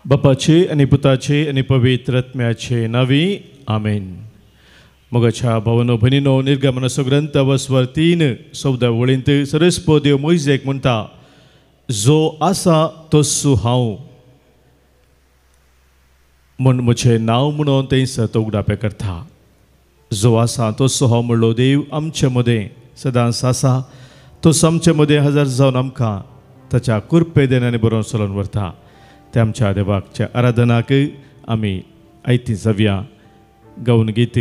बापाचे आनी पुताचे आनी पवित्र आत्म्याचे नांवी आमेन. मोगाच्या भावनो भयणीनो, निर्गमनाचो ग्रंथ वस्वर 3:14 वळींत सरस्पो देव मोयजेक म्हणटा, जो आसा तस्सू हांव म्हूण म्हजें नांव म्हणून थंयसर तो उगडापें करता. जो आसा तस्सो हांव म्हणलो देव आमचे मदें सदांच आसा. तो आमचे मदें हजर जावन आमकां ताच्या कृपे देण्यान बरोवन चलोवन व्हरता. ते आमच्या देवाच्या आराधनाक आमी आयती जावया. गावन गीत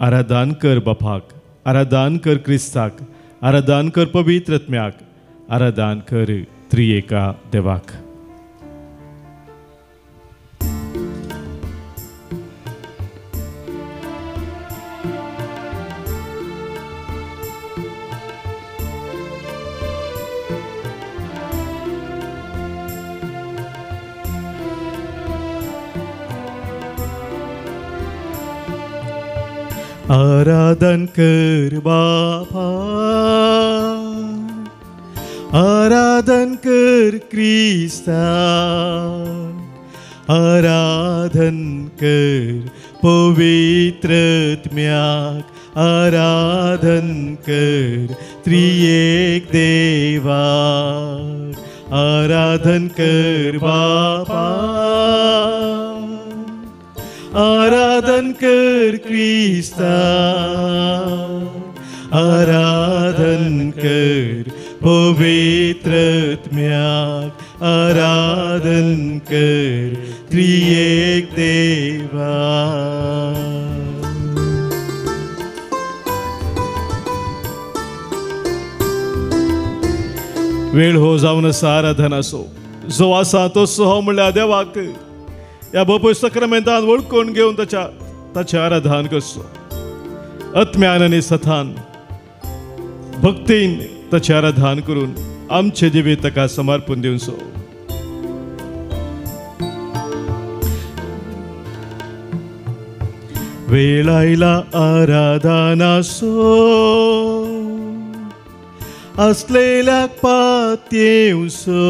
आराधन कर बापाक, आराधन कर क्रिस्ताक, आराधन कर पवित्र आत्म्याक, आराधन कर त्रिएका देवाक. आराधन कर बापा, आराधन कर क्रिस्ता, आराधन कर पवित्र आत्म्याक, आराधन कर त्रिएक देवाक, आराधन कर बापा, आराधन कर क्रिस्ता, आराधन कर पवित्र आत्म्याक, आराधन कर त्रिएक देवा. वेळ हो जावन आसा आराधनाचो. जो आसा तसो हो म्हणल्यार देवाक ह्या बापूय सक्रामेंतान वळखून घेवन ताचें आराधन करचो. आत्म्यान आनी सथान भक्तीन ताचें आराधन करून आमचे जिवीत ताका समर्पण दिवचो. वेळ आयला आराधनाचो, असलेल्याक पातयेवचो,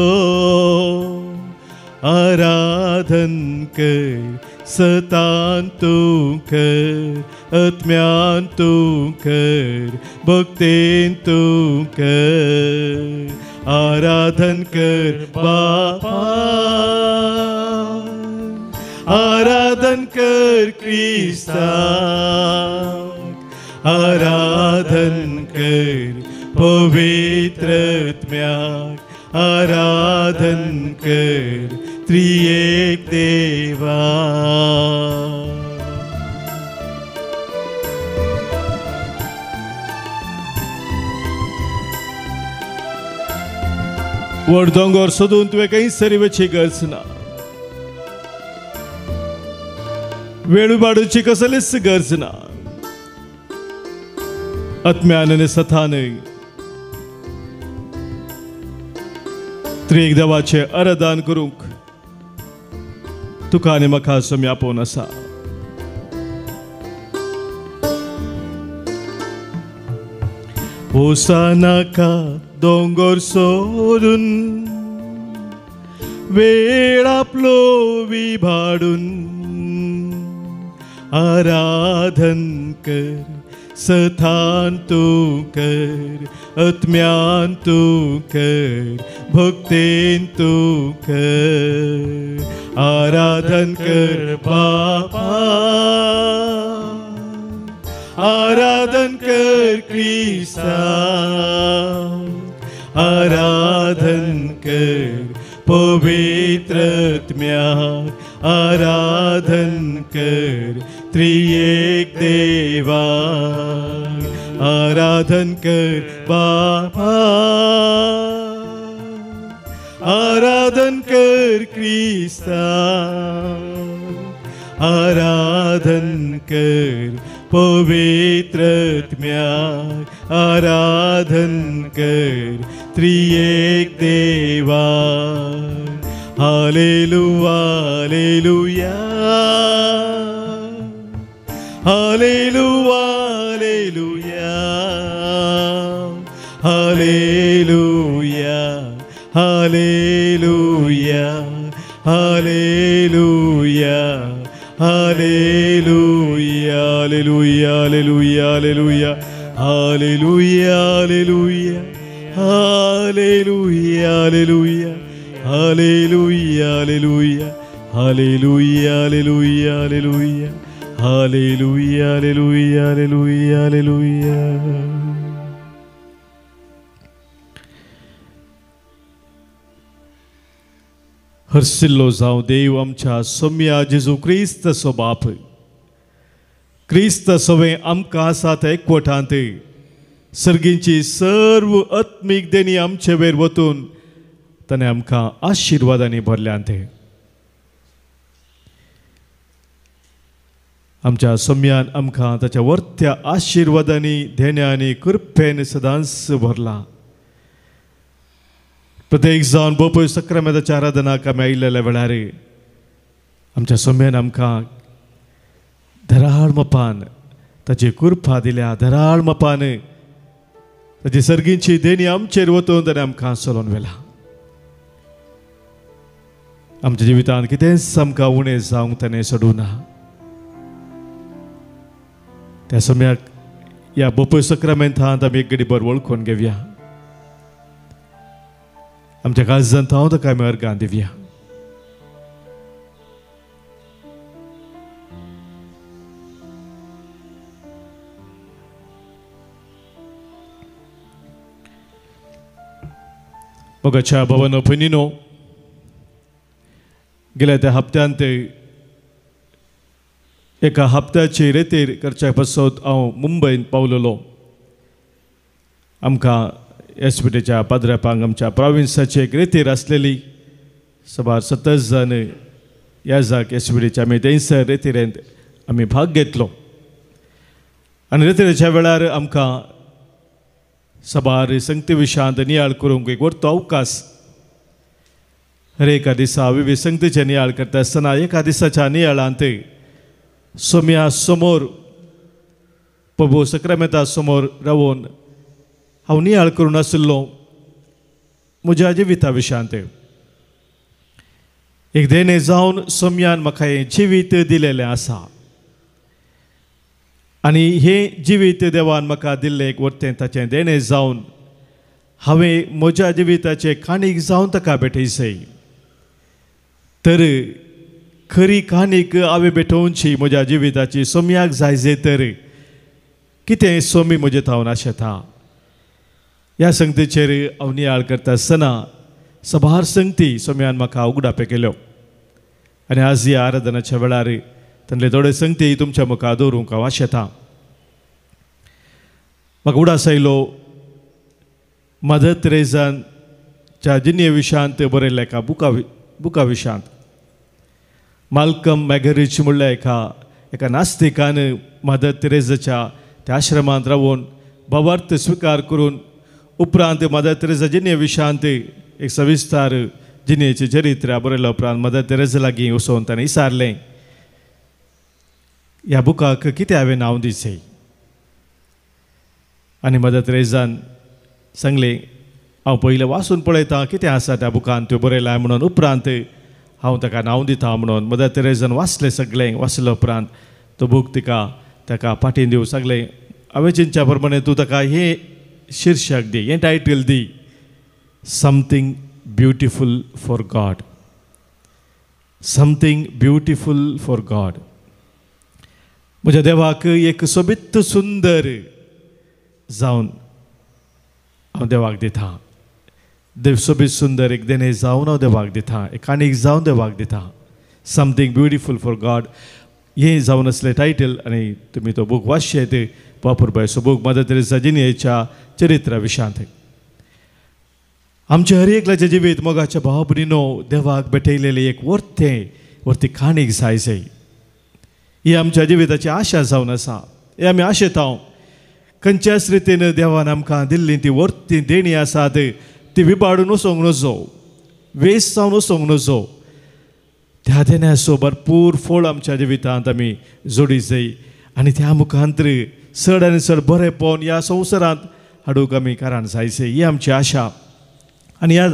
आराधन कर सतान तूं कर, आत्म्यान तूं कर, भक्तीन तूं कर, आराधन कर बापा, आराधन कर क्रिस्ताक, आराधन कर पवित्र आत्म्याक, आराधन कर त्रिएक देवा. व्हड दोंगर सोदून तुवें खंय सरी वचची गरज ना, वेळ वाडोवची कसलीच गरज ना. आत्म्यान आनी सथान त्रिएक देवाचें आराधन करूंक तुका आनी म्हाका स्वामी आपोवन आसा. वचनाका दोंगर सोडून, वेळ आपलो विभाडून, आराधन कर सथान तूं कर, आत्म्यान तूं कर, भक्तीन तूं कर, आराधन कर बापा, आराधन कर क्रिस्ता, आराधन कर पवित्र आत्म्याक, आराधन कर त्रिएक देवा, आराधन कर बापा, आराधन कर क्रिस्ता, आराधन कर पवित्र आत्म्याक, आराधन कर त्रिएक देवा. Hallelujah, hallelujah, hallelujah, hallelujah, hallelujah, hallelujah, Hallelujah, hallelujah, hallelujah, hallelujah, hallelujah, hallelujah, hallelujah, hallelujah, hallelujah, hallelujah, hallelujah, hallelujah, hallelujah, hallelujah, hallelujah, hallelujah, hallelujah, hallelujah. हर्सिल्लो जावं देव आमच्या सोम्या जेजू क्रिस्ताचो बाप, क्रिस्त सवें आमकां आसा त्या एकवटांत सर्गींची सर्व आत्मीक देणी आमचे वयर वतून ताणें आमकां आशिर्वादांनी भरल्यांत. आमच्या सोम्यान आमकां ताच्या वर्त्या आशिर्वादांनी देण्यांनी कृपेन सदांच भरला. प्रत्येक जावन बोपय सक्रामेताच्या आराधनाक आमी आयिल्ल्या वेळार आमच्या सोम्यान आमकां धराळ मपान ताची कृपा दिल्या, धराळ मपान ताची सर्गींची देणी आमचेर वतून ताणें आमकां चलोवन व्हेला. आमच्या जिवितांत कितेंच आमकां उणें जावंक ताणें सोडूं ना. त्या सम्याक ह्या बोपय सक्रामेंतांत आमी एक घडी बर वळखून घेवया. आमच्या काळजांत हांव ताका आमी अर्गां दिवया. मोगाच्या भावानो भयणीनो, गेल्या त्या हप्त्यांत एका हप्त्याचे रेतीर करच्या पासत हांव मुंबयंत पावलेलो. आमकां एस पी टीच्या पाद्र्यापांक आमच्या प्रोविन्साची एक रेतीर आसलेली. सुमार 70 जाण ह्या जाक एस पी टीच्या आमी थंयसर रेतिरेंत आमी भाग घेतलो. आनी रेतिरेच्या वेळार आमकां सबार संगती विशयांत नियाळ करूंक एक व्हडलो अवकाश. हर एका दिसा विविध संगतीचे नियाळ करता आसतना एका दिसाच्या नियाळांत सोम्या समोर प्रभू सक्रामेता समोर रावून हांव नियाळ करून आशिल्लो म्हज्या जिविता विशयांत. एक देणें जावन सोम्यान म्हाका हें जिवीत दिलेलें आसा आनी हें जिवीत देवान म्हाका दिल्लें एक वर्तें ताचें देणें जावन हांवें म्हज्या जिविताचें काणीक जावन ताका भेटयचें. तर खरी काणीक हांवें भेटोवची म्हज्या जिविताची सोम्याक जाय जे तर कितें सोमी म्हजें थावन आशेता. ह्या संगतीचेर हांव नियाळ करता आसतना सबार संगती सोम्यान म्हाका उगडापे केल्यो आनी आज ह्या आराधनाच्या वेळार तांतले थोडे संगती तुमच्या मुखार दवरूंक हांव आशेता. म्हाका उडास आयलो मदर तेरेजाच्या जिणे विशयांत बरयल्ल्या एका बुका विशयांत. माल्कम मॅगरीच म्हणल्यार एका नास्तिकान मदर तेरेजाच्या त्या आश्रमांत रावून भावार्थ स्विकार करून उपरांत मदर तेरेजा जिणे विशयांत एक सविस्तार जिणेचें चरित्र बरयल्या उपरांत मदर तेरेजा लागीं वचून ताणें विचारलें, ह्या बुकाक कितें हांवें नांव दिचें? आनी मदर तेरेजान सांगलें, हांव पयलें वाचून पळयतां कितें आसा त्या बुकान त्यो बरयलां म्हणून, उपरांत हांव ताका नांव दिता म्हणून. मदर तेरेजान वाचलें सगळें. वाचल्या उपरांत तो बूक तिका ताका फाटीन दिवं सगळें, हांवें चिंतच्या प्रमाणे तूं ताका हें शीर्शक दी, हें title the, something beautiful for God, something beautiful for God. म्हज्या देवाक एक सोबीत सुंदर जावन हांव देवाक दिता. देव सोबीत सुंदर एक देणें जावन हांव देवाक दिता, एक काणीक जावन देवाक दिता. समथींग ब्युटिफूल फॉर गॉड हें जावन आसलें टायटल. आनी तुमी तो बूक वाचशेत, बापूरबायचो बूक मदर तेरेजा जिणेच्या चरित्रा विशयांत. आमच्या हर एकल्याचें जिवीत मोगाच्या भाव भयणीनो देवाक भेटयलेलें एक वर्तें वर्ती काणीक जाय जाय. ही आमच्या जिविताची आशा जावन आसा. हे आमी आशेता खंयच्याच रितीन देवान आमकां दिल्ली ती वर्ती देणी आसात ती विबाडून वचोंक नजो, वेस्ट जावन वचोंक नजो. त्या देण्याचो भरपूर फळ आमच्या जिवितांत आमी जोडी जाय आनी त्या मुखांतर चड आनी चड बरेंपण ह्या संवसारांत हाडूंक आमी कारण जायचे, ही आमची आशा. आनी ह्या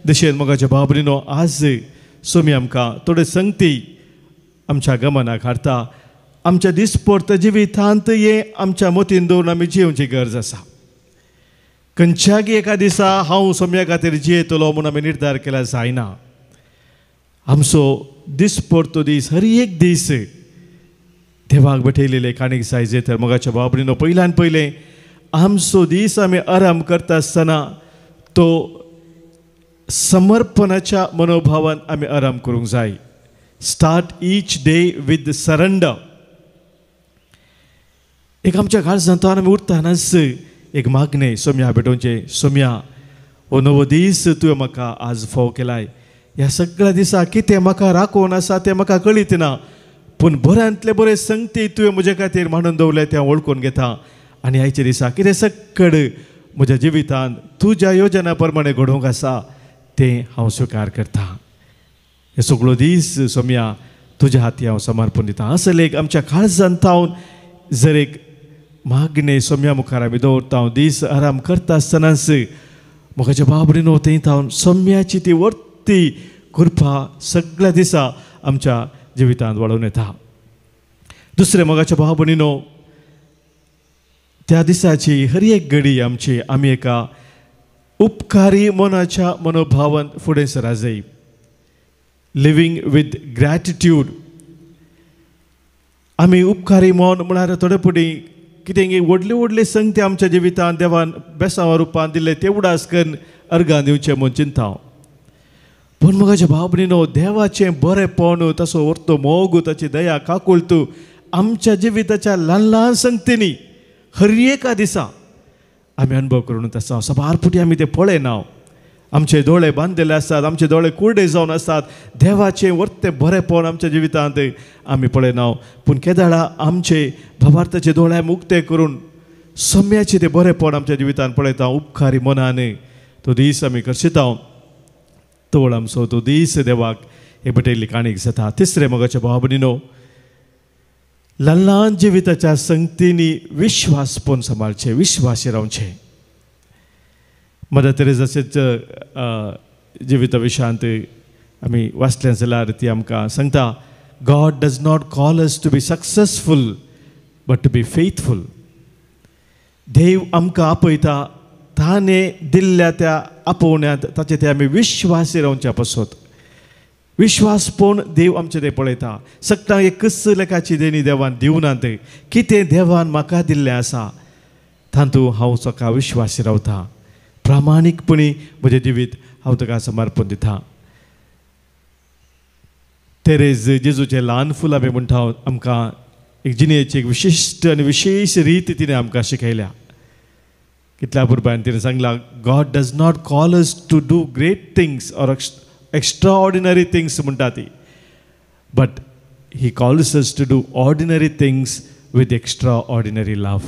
दिशेन मोगाच्या भाव भयणीनो आज सोमी आमकां थोडे संगती आमच्या गमनाक हाडटा. आमच्या दिसपडत जिवितांत हें आमच्या मतीन दवरून आमी जियोवची गरज आसा. खंयच्यागी एका दिसा हांव सोम्या खातीर जियेतलो म्हूण आमी निर्धार केल्यार जायना. आमचो दिसपडतो दीस हर एक दीस देवाक भेटयलेले काणीक जाय. जे तर मोगाच्या बाबडीनो पयल्यान पयलें आमचो दीस आमी आराम करता आसतना तो समर्पणाच्या मनोभावान आमी आराम करूंक जाय. Start each day with surrender. एक आमच्या काळजांत आमी उरतानाच एक मागणें सोम्या भेटोवचें, सोम्या हो नवो दीस तुवें म्हाका आज फोव केलाय, ह्या सगळ्या दिसा कितें म्हाका राखोवन आसा तें म्हाका कळीत ना, पूण बऱ्यांतले बरें संगती तुवें म्हजे खातीर मांडून दवरलें तें हांव वळखून घेता आनी आयच्या दिसा कितें सक्कड म्हज्या जिवितांत तुज्या योजना प्रमाणे घडोवंक आसा तें हांव स्विकार करता. हे सगळो दीस सोम्या तुज्या हाती हांव समर्पण दिता. असले एक आमच्या काळजांत थावन जर एक मागणें सोम्या मुखार आमी दवरता दीस आराम करता आसतनाच मोगाच्या बाबडीनो थंय थावन सोम्याची ती वर्ती कृपा सगळ्या दिसा आमच्या जिवितांत वाडोवन येता. दुसरें मोगाच्या भाव-भयणीनो, त्या दिसाची हर एक घडी आमची आमी एका उपकारी मनाच्या मनोभावान फुडें सरा जाय. Living with gratitude. आमी उपकारी मन म्हळ्यार थोडे फुडें कितें व्हडले व्हडले संगती आमच्या जिवितांत देवान बेसांवा रुपान दिल्ले ते उडास करून अर्गां दिवचें म्हूण चिंता. पूण मोगाच्या भाव-भयणीनो, देवाचें बरेंपण, ताचो वर्तो मोग, ताची दया काकुळट आमच्या जिविताच्या ल्हान ल्हान संगतींनी हर एका दिसा आमी अनुभव करून आसा. साबार फावटी आमी ते पळयना. आमचे दोळे बांदिल्ले आसतात, आमचे दोळे कुरडे जावन आसतात, देवाचें वर्तें बरेंपण आमच्या जिवितांत आमी पळयना. पूण केदाळा आमचे भावार्थाचे दोळे आमी उक्ते करून सम्याचें तें बरेंपण आमच्या जिवितांत पळयता. उपकारी मनान तो दीस आमी करशिता. तोळ आमचो तो दीस देवाक हे बटयल्ली काणीक जाता. तिसरें मोगाच्या भाव-भयणीनो, ल्हान ल्हान जिविताच्या संगतींनी विश्वासपण सांबाळचें, विश्वासी रावचें. मदर तेरेजाचेच जिविता विशयांत आमी वाचलें जाल्यार ती आमकां सांगता, God does not call us to be successful but to be faithful. देव आमकां आपयता ताणें दिल्ल्या त्या आपोवण्यांत ताचे ते आमी विश्वासी रावच्या पासत. विश्वासपण देव आमचें तें पळयता. सगळ्यांक एक कस लेखाची देणी देवान दिवना, तें कितें देवान म्हाका दिल्लें आसा तातूंत हांव सकाळ विश्वासी रावता. प्रामाणीकपणी म्हजें जिवीत हांव ताका समर्पण दिता. तेरेज जेजूचें ल्हान फुलां आमी म्हणटा, आमकां एक जिणेची एक विशिश्ट आनी विशेश रीत तिणें आमकां शिकयल्या. कितल्या पुरपान तिणें सांगलां, God does not call us to do great things or extraordinary things म्हणटा ती, but he calls us to do ordinary things with extraordinary love.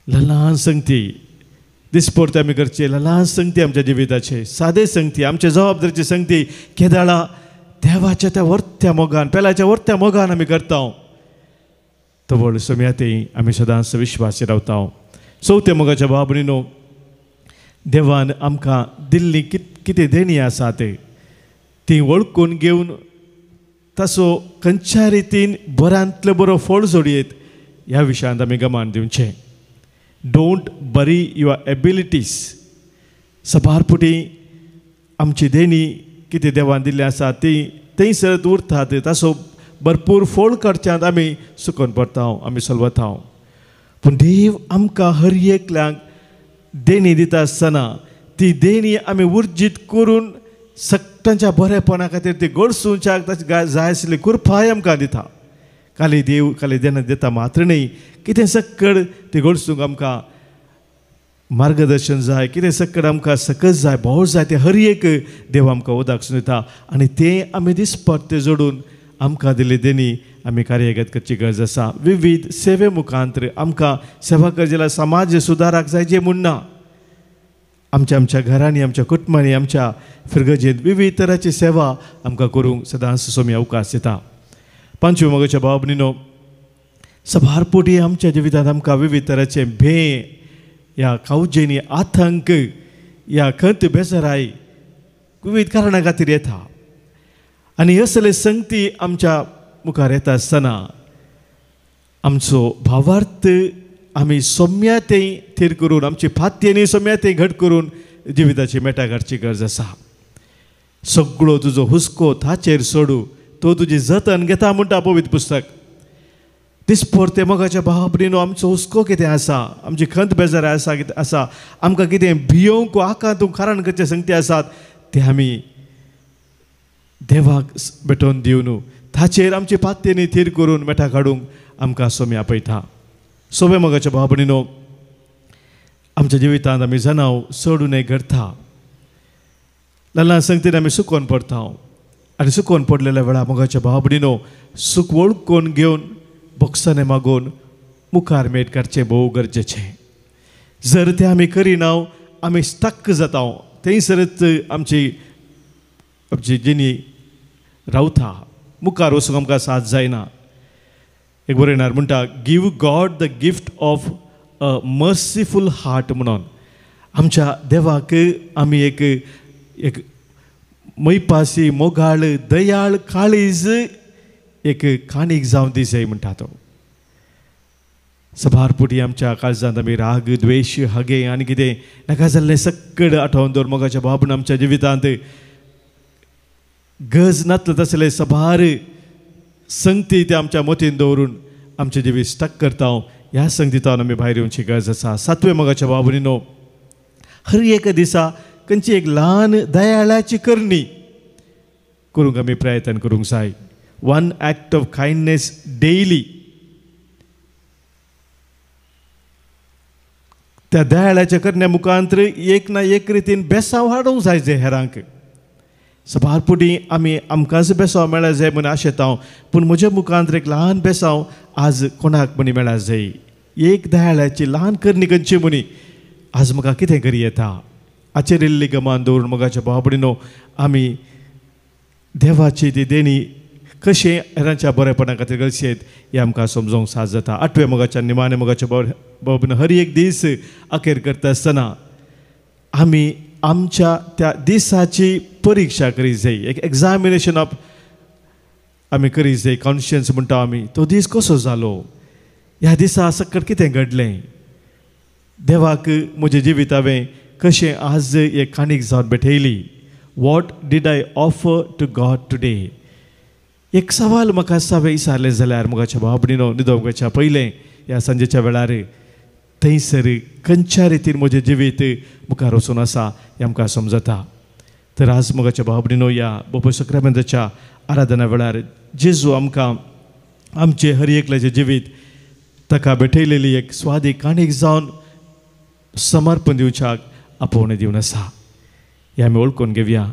ल्हान ल्हान संगती दिसपडते आमी करचे, ल्हान ल्हान संगती आमच्या जिविताचे सादे संगती, आमचे जबाबदारीचे संगती केदाळा देवाच्या त्या वर्त्या मोगान, पेलाच्या वर्त्या मोगान आमी करता. तवळ सोम्या ते आमी सदांच विश्वासी रावता. चवथ्या मोगाच्या भाव-भयणीनो, देवान आमकां दिल्ली कितें देणी आसा ते ती वळखून घेवन ताचो खंयच्या रितीन बऱ्यांतलो बरो फळ जोडयेत ह्या विशयांत आमी गमान दिवचें. Don't bury your abilities. साबार फावटी आमची देणी कितें देवान दिल्ली आसा ती थंयसर उरतात, ताचो भरपूर फळ काडच्यांत आमी सुकोन पडटा, आमी सलवता. पूण देव आमकां हर एकल्यांक देणी दिता आसतना ती देणी आमी उर्जीत करून सगळ्यांच्या बरेपणा खातीर ती गळसूंच्याक ताची जाय आशिल्ली कृपाय आमकां दिता. खाली देव खाली देणें दिता मात्र न्हय, कितें सक्कड ती गळसूंक आमकां मार्गदर्शन जाय, कितें सक्कड आमकां सकस जाय, भोव जाय, तें हर एक देव आमकां उदक दिता आनी तें आमी दिसपट्टे जोडून आमकां दिल्ली देणी आमी कार्यगत करची गरज आसा. विविध सेवे मुखांतर आमकां सेवा करची जाल्यार समाज सुदाराक जाय जें म्हूण ना, आमच्या आमच्या घरांनी, आमच्या कुटुंबांनी, आमच्या फिरगजेंत विविध तराची सेवा आमकां करूंक सदांच सोमी अवकाश दिता. पांचव्या मोगाच्या भाव-भयणीनो, साबार फावटी आमच्या जिवितांत आमकां विविध तराचे भंय या कावजेनी आतंक या खंत बेजाराय विविध कारणां खातीर येता. आनी असले संगती आमच्या मुखार येता आसतना आमचो भावार्थ आमी सोम्यातें थीर करून, आमची फात्यांनी सोम्यातें घट करून जिविताची मेटा काडची गरज आसा. सगळो तुजो हुस्को ताचेर सोडू, तो तुजी जतन घेता म्हणटा पवित्र पुस्तक. दिसपोर ते मोगाच्या भाव भयणीनो, आमचो हुस्को कितें आसा, आमची खंत बेजार आसा कितें आसा, आमकां कितें भियोवंक आकांतूंक कारण करचे संगती आसात ते आमी देवाक भेटोवन दिवन ताचेर आमची पात्यांनी थीर करून मेटा काडूंक आमकां सोमी आपयता. सोबे मोगाच्या भाव भयणीनो, आमच्या जिवितांत आमी जनाव चड उणें घडटा. ल्हान ल्हान संगतीन आमी सुकोवन पडटा आनी सुकोवन पडलेल्या वेळार मोगाच्या भाव भयणीनो सूख वळखून घेवन बोक्साने मागून मुखार मेट काडचें भोव गरजेचें. जर तें आमी करिना आमी स्टक जाता, थंयसरच आमची आमची जिणी रावता, मुखार वचूंक आमकां साथ जायना. एक बरयणार म्हणटा, give God the gift of a merciful heart म्हणून. आमच्या देवाक आमी एक एक मैपासी मोगाळ दयाळ काळीज एक काणीक जावन दी जाय म्हणटा तो. सभार पुटी आमच्या काळजांत आमी राग द्वेश हगे आनी कितें नाका जाल्लें सगळें आठोवन दवर मोगाच्या बाबून आमच्या जिवितांत गज नातलें तसलें सभार संगती ते आमच्या मतीन दवरून आमचें जिवीत स्टक करता. ह्या संगतींतल्यान आमी भायर येवची गरज आसा. सातवे मोगाच्या बाबुनीनो, हर एका दिसा खंयची एक ल्हान दयाळाची करणी करूंक आमी प्रयत्न करूंक जाय. One act of kindness daily. त्या दयाळाच्या करण्या मुखांतर एक ना एक रितीन बेसांव हाडूंक जाय जे हेरांक. सभार पुटी आमी आमकांच बेसांव मेळा जाय म्हूण आशेता, पूण म्हज्या मुखांतर एक ल्हान बेसांव आज कोणाक म्हणी मेळा जाय. एक दयाळाची ल्हान करणी खंयची म्हणी आज म्हाका कितें करी येता हाचेर इल्ली गमान दवरून मोगाच्या भाव भयणीनो आमी देवाची ती देणी कशें हेरांच्या बरेपणा खातीर गरजेत हें आमकां समजोंक साथ जाता. आठव्या मोगाच्या निमाणे मोगाच्या भाव भयणीनो, हर एक दीस अखेर करता आसतना आमी आमच्या त्या दिसाची परिक्षा करी जाय. एक एग्जामिनेशन ऑफ आमी करी जाय. कॉन्शियन्स म्हणटा आमी, तो दीस कसो जालो, ह्या दिसा सकट कितें घडलें, देवाक म्हजें जिवीत हांवें कशें आज एक काणीक जावन भेटयली. What did I offer to God today. एक सवाल म्हाका हांवें विचारलें जाल्यार मोगाच्या भाव भयणीनो न्हिदोवपाच्या पयलें ह्या सांजेच्या वेळार थंयसर खंयच्या रितीन म्हजें जिवीत मुखार वचून आसा हें आमकां समजता. तर आज मोगाच्या भाव भयणीनो ह्या बोपो सक्रामेंताच्या आराधना वेळार जेजू आमकां आमचें हर एकल्याचें जिवीत ताका भेटयलेली एक स्वादी काणीक जावन समर्पण दिवच्याक आपोवणें दिवन आसा. हें आमी वळखून घेवया.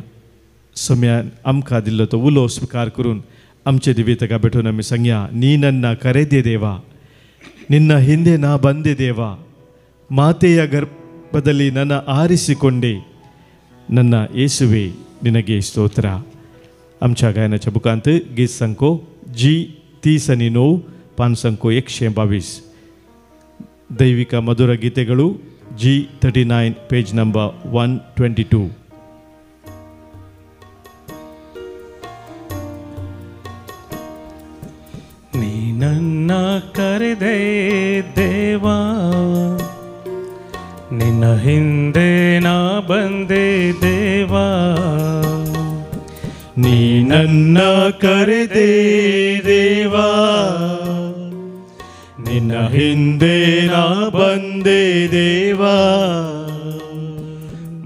सम्यान आमकां दिल्लो तो उलो स्विकार करून आमचे दिवी ताका भेटून आमी सांगया, नी नन्ना करेदे देवा, ನಿನ್ನ ಹಿಂದೆ ನಾ ಬಂದೆ ದೇವಾ, ಮಾತೆಯ ಗರ್ಭದಲ್ಲಿ ನನ್ನ ಆರಿಸಿಕೊಂಡೆ, ನನ್ನ ಯೇಸುವೆ ನಿನಗೆ ಸ್ತೋತ್ರ. आमच्या गायनाच्या बुकांत गीत संको जी 30 आनी 9, पान संको 122. ದೈವಿಕ ಮಧುರ ಗೀತೆಗಳು ಜಿ 39, ಪೇಜ್ ನಂಬರ್ 122. ನೀ ನನ್ನ ಕರೆದೆ ದೇವಾ, ನಿನ್ನ ಹಿಂದೆ ನಾ ಬಂದೆ ದೇವಾ, ನೀ ನನ್ನ ಕರೆದೆ ದೇವಾ, ನಿನ್ನ ಹಿಂದೆ ನಾ ಬಂದೆ ದೇವಾ,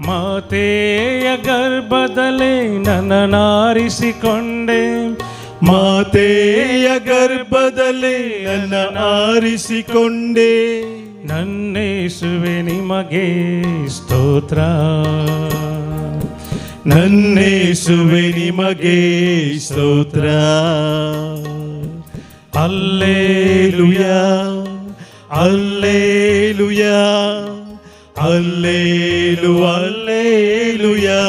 ಮಾತೆಯ ಗರ್ಭದಲ್ಲಿ ನನ್ನನ್ನಾರಿಸಿಕೊಂಡೆ, ಮಾತೆಯ ಗರ್ಭದಲ್ಲಿ ನನ್ನ ಆರಿಸಿಕೊಂಡೆ, ನನ್ನೇಸುವೆ ನಿಮಗೆ ಸ್ತೋತ್ರ, ನನ್ನೇಸುವೆ ನಿಮಗೆ ಸ್ತೋತ್ರ. ಅಲ್ಲೇಲುಯಾ, ಅಲ್ಲೇಲುಯಾ, ಅಲ್ಲೇಲು ಅಲ್ಲೇಲುಯಾ,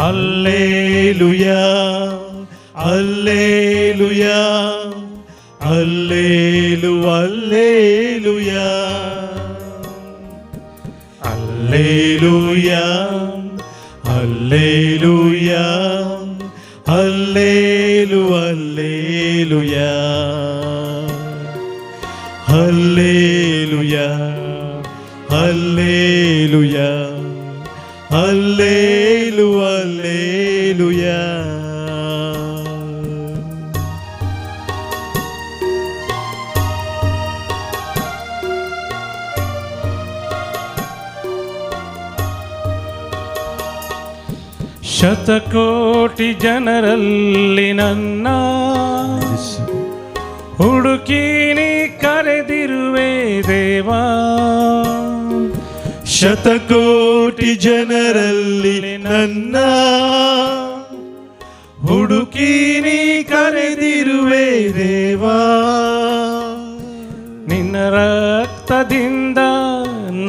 ಅಲ್ಲೇಲುಯಾ, ಅಲ್ಲೇಲುಯಾ, ಅಲ್ಲೇಲು ಅಲ್ಲೇಲುಯಾ, ಅಲ್ಲೇಲುಯಾ, ಅಲ್ಲೇಲುಯಾ, Hallelujah, hallelu hallelujah, hallelujah, hallelujah, hallelu hallelujah. ಶತಕೋಟಿ ಜನರಲ್ಲಿ ನನ್ನ ಹುಡುಕಿ ನೀ ಕರೆದಿರುವೆ ದೇವಾ. ಶತಕೋಟಿ ಜನರಲ್ಲಿ ನನ್ನ ಹುಡುಕಿ ನೀ ಕರೆದಿರುವೆ ದೇವಾ. ನಿನ್ನ ರಕ್ತದಿಂದ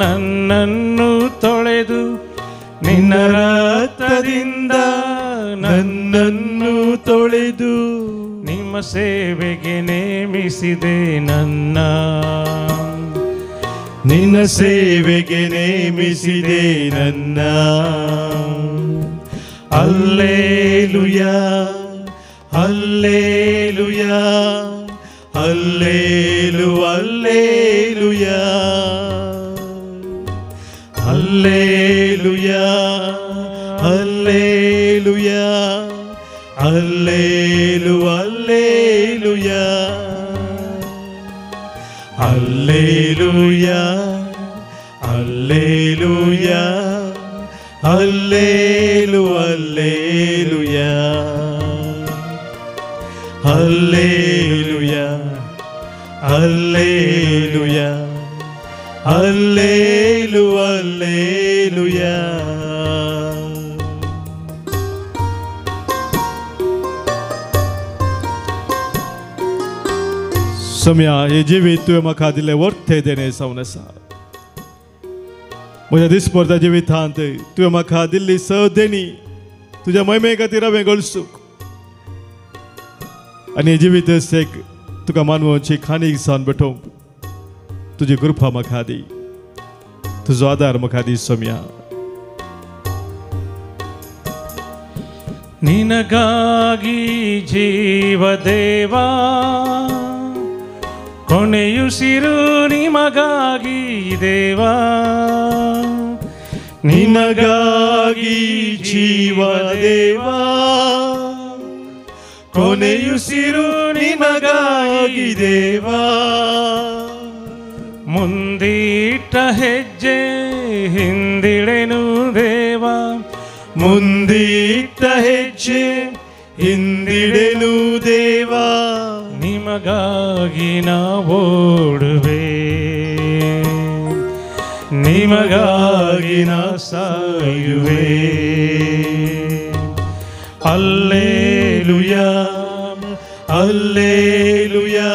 ನನ್ನನ್ನು ತೊಳೆದು, ನಿನ್ನ ರಕ್ತದಿಂದ ನನ್ನನ್ನು ತೊಳೆದು, ನಿಮ್ಮ ಸೇವೆಗೆ ನೇಮಿಸಿದೆ ನನ್ನ, ನಿನ್ನ ಸೇವೆಗೆ ನೇಮಿಸಿದೆ ನನ್ನ. Hallelujah, hallelujah, hallelu hallelujah, hallelujah, hallelujah, hallelu hallelujah, hallelujah, hallelujah, hallelu hallelujah, hallelujah, hallelujah, hallelu hallelujah. Soumya, हे जिवीत तुवें म्हाका दिल्लें वर्थे देणें जावन आसा. म्हज्या दिसपरत्या जिवितांत तुवें म्हाका दिल्ली स देणी तुज्या महिमे खातीर हांवें गळसूंक आनी हें जिवीत एक तुका मानवची खाणीक जावन भेटोवंक तुजी कृपा म्हाका दी, तुजो आदार म्हाका दी सोम्या. ನಿನಗಾಗಿ ಜೀವದೇವಾ, ಕೊನೆಯುಸಿರು ನಿಮಗಾಗಿ ದೇವಾ. ನಿನಗಾಗಿ ಜೀವದೇವಾ, ಕೊನೆಯುಸಿರು ನಿನಗಾಗಿ ದೇವಾ. ಮುಂದಿಟ್ಟ ಹೆಜ್ಜೆ ಹಿಂದಿಡೆನು ದೇವಾ, ಮುಂದಿಟ್ಟ ಹೆಜ್ಜೆ ಹಿಂದಿಡೆನು ದೇವಾ. ನಿಮಗಾಗಿ ನಾ ಓಡುವೆ, ನಿಮಗಾಗಿ ನಾ ಸಾಯುವೆ. Hallelujah, hallelujah,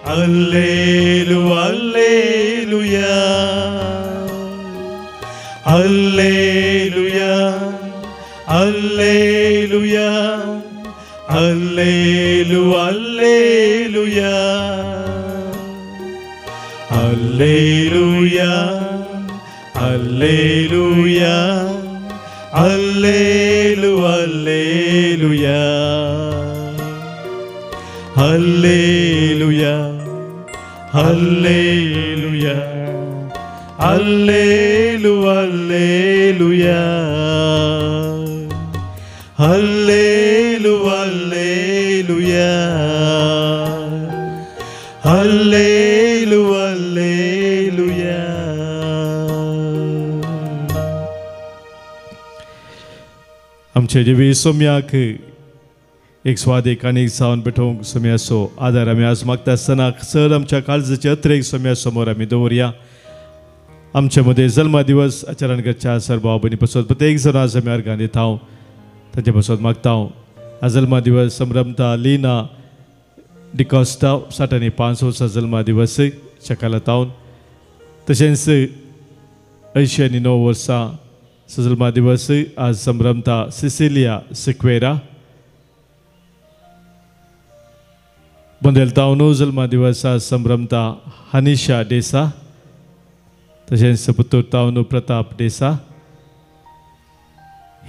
hallelu hallelujah, hallelujah, hallelujah, hallelu hallelujah, hallelujah, hallelujah, hallelu hallelujah, hallelujah, hallelujah, hallelu hallelujah, hallelu hallelujah, hallelu hallelujah. आमचे जिवी सोम्याक एक स्वादीक आनी जावन भेटोवंक सोम्याचो आदार आमी आज मागता आसतना चड आमच्या काळजाचे अत्रेक सोम्या समोर आमी दवरया. आमचे मदें जल्मा दिवस आचरण करच्या सर भाव भयणी पसत प्रत्येक जण आज आमी अर्गां दिता हांव तांचे पसत मागता हांव. आज जल्मा दिवस संभ्रमता लिना डिकॉस्ता 60 आनी 5 वर्सां जल्मा दिवस चकाला तावन, तशेंच 80 आनी 9 वर्सां जल्मा दिवस आज संभ्रमता सिसिलिया सिक्वेरा. बंदेल तावनो जल्मा दिवस आज संभ्रमता हनिशा डेसा, तशेंच पुतूर तावनो प्रताप डेसा.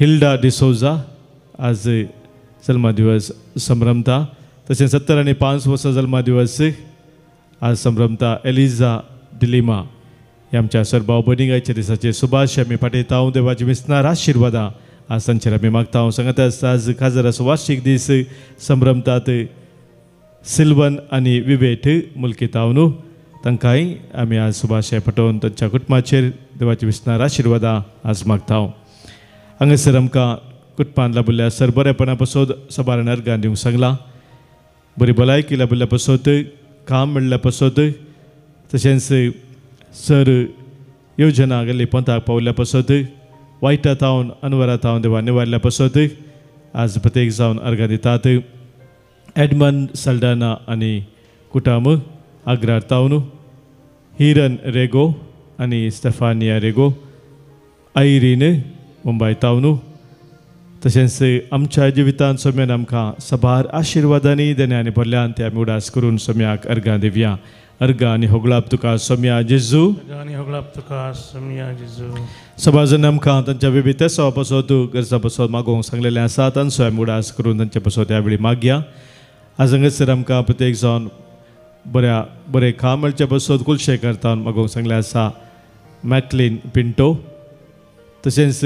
हिल्डा डिसोजा आज जल्मदिवस संभ्रमता. तशेंच 70 आनी 5 वर्सां जल्मदिवस आज संभ्रमता एलिजा डिलिमा. हे आमच्या सर भाव भयणींक आयच्या दिसाचे सुभाश आमी पाठयता. देवाची विसनार आशिर्वादां आज तांचेर आमी मागता. सांगता आज खाजराचो वार्षिक दीस संभ्रमतात सिल्वन आनी विवेट मुलकीतावनू. तांकांय आमी आज सुभाशे पटोवन तांच्या कुटुंबाचेर देवाची विसनार आशिर्वादां आज मागता. हांगासर आमकां कुटुंबान लाबिल्ल्या सर बरेपणा पसोत सबारान अर्गां दिवंक सांगलां. बरी भलायकी लाबिल्ल्या पसोत, काम मेळिल्ल्या पसोत, तशेंच सर योजना गेल्ली पंथाक पावल्ल्या पसोत, वायटा तावन अनवरा तावन देवा निवारल्या पसोत आज प्रत्येक जावन अर्गां दितात. एडमंड सल्डाना आनी कुटाम आग्रार तावन, हिरन रेगो आनी स्टेफानिया रेगो, आयरीन मुंबय तावन. तशेंच आमच्या जिवितांत सोम्यान आमकां सबार आशिर्वादांनी देण्यानी भरल्यान ते आमी उडास करून सोम्याक अर्गां दिवया. अर्गां आनी होगळाप तुका सोम्या जेजू. सभाजन आमकां तांच्या विविध तेसावा पासत गरजा पासत मागोवंक सांगलेलें आसा तांचो आमी उडास करून तांचे पासत ह्या वेळी मागया. आज हांगासर आमकां प्रत्येक जावन बऱ्या बरें काम मेळचे पासत कुलशे करता मागोवंक सांगलें आसा मॅकलीन पिंटो. तशेंच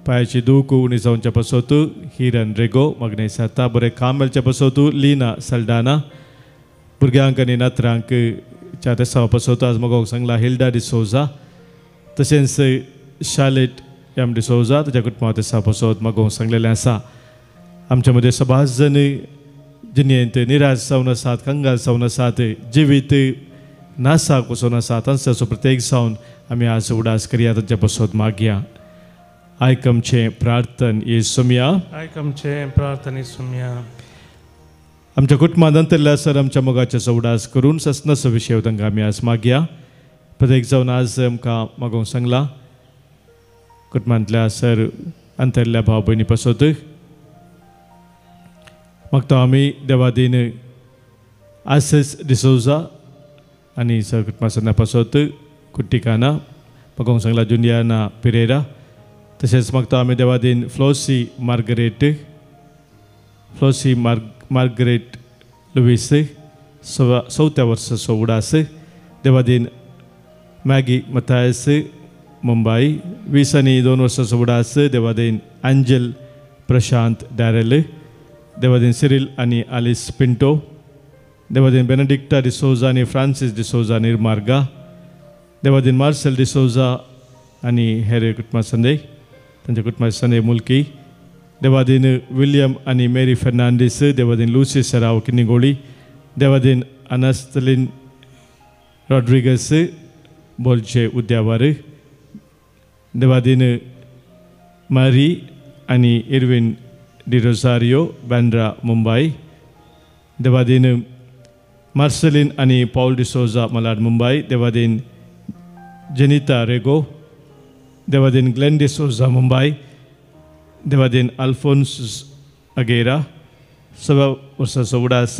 पांयाची दूख उणी जावच्या पासत हिरन रेगो मागणें जाता. बरें काम मेळचे पासत लिना सल्डाना. भुरग्यांक आनी नातरांक च्या तेसावा पासत आज मागोवंक सांगला हिल्डा डिसोजा. तशेंच शालेट एम डिसोजा ताच्या कुटुंबा तेसावा पासत मागोवंक सांगलेलें आसा. आमच्या मदें सबाज जण जिणेंत निराश जावन आसात, कंगाल जावन आसात, जिवीत नासाक वचून आसा तांचो प्रत्येक जावन आमी आज उडास करया, तांच्या पासत मागया. आयक आमचें प्रार्थन येसुम्या. आयक आमचें प्रार्थन येसुम्या. आमच्या कुटुंबांत अंतरल्या सर आमच्या मोगाचो उडास करून ससनाचो विशय तांकां आमी आज मागया. प्रत्येक जावन आज आमकां मागोवंक सांगलां कुटुंबांतल्या सर अंतरल्या भाव भयणी पासत मागता आमी देवादीन आसेस डिसोजा आनी सर कुटुंबा सन्ना पासत कुट्टिकाना मागोवंक सांगला जुनियाना पिरेरा. तशेंच मागता आमी देवादीन फ्लोसी मार्गरेट, फ्लोसी मार्गरेट लुईस 4व्या वर्साचो उडास. देवादीन मॅगी मथायस मुंबय 20 आनी 2 वर्साचो उडास. देवादीन एंजल प्रशांत डॅरेल. देवादीन सिरील आनी आलिस पिंटो. देवादीन बेनेडिक्टा डिसोजा आनी फ्रांसीस डिसोजा निर्मार्गा. देवादीन मार्सेल डिसोजा आनी हेर कुटुंबा संदे तांच्या कुटुंबा संदे मुल्की. देवादीन विलियम आनी मेरी फेर्नांडीस. देवादीन लुसी सेराव किन्निगोळी. देवादीन अनास्तलीन रॉड्रिगस बोलचे उद्यावर. देवादीन मारी आनी इरवीन डिरोसारियो बँड्रा मुंबय. देवादीन मार्सेलीन आनी पॉल डिसोजा मलाड मुंबय. देवादीन जेनिता रेगो. देवादीन ग्लेन डिसोजा मुंबय. देवादीन अल्फोन्स अगेरा 1.25 वर्साचो उडास.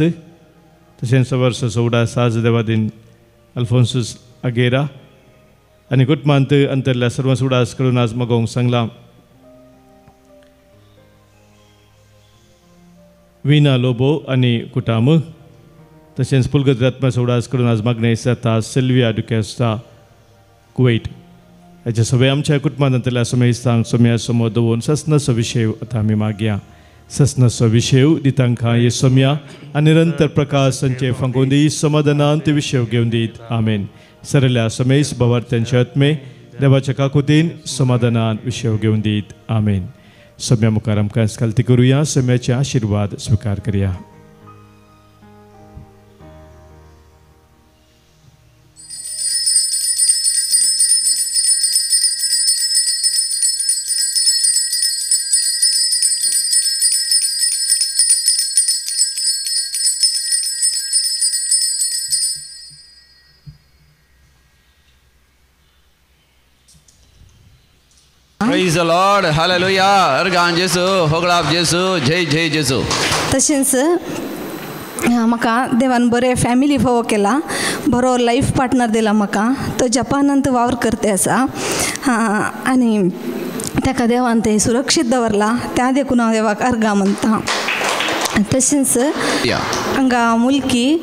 तशेंच 1.25 वर्साचो उडास आज देवादीन अल्फोन्सूस अगेरा आनी कुटुंबांत अंतरल्या सर्वांचो उडास करून आज मागोवंक सांगलां. विना लोबो आनी कुटाम. तशेंच पुलगत आत्म्याचो उडास करून आज मागणें जाता सिल्विया डुकेस्ता कुवेट. हाच्या सगळे आमच्या कुटुंबांत अंतरल्या सोमेस्तांक सोम्या समोर दवरून ससनाचो विशय आतां आमी मागया. ससनाचो विशय दितांकां हे सोम्या आनी निरंतर प्रकाश तांचे फांकून दी, समाधानान ते विशय घेवन दीत. आमेन. सरल्या समेस भावार्थ्यांचे आत्मे देवाच्या काकुतीन समाधानान विशय घेवन दीत. आमेन. सोम्या मुखार आमकां स्कालती करुया, सोम्याचे आशिर्वाद स्विकार करया. Praise the Lord, hallelujah. अर्गान जेसू, होगळाप जेसू, जय जय जेसू. तशेंच म्हाका देवान बरें फॅमिली फावो केला, बरो लायफ पार्टनर दिला म्हाका. तो जपानांत वावर करते आसा आनी ताका देवान तें सुरक्षीत दवरलां त्या देखून हांव देवाक अर्गां म्हणटा. तशेंच हांगा मुलकी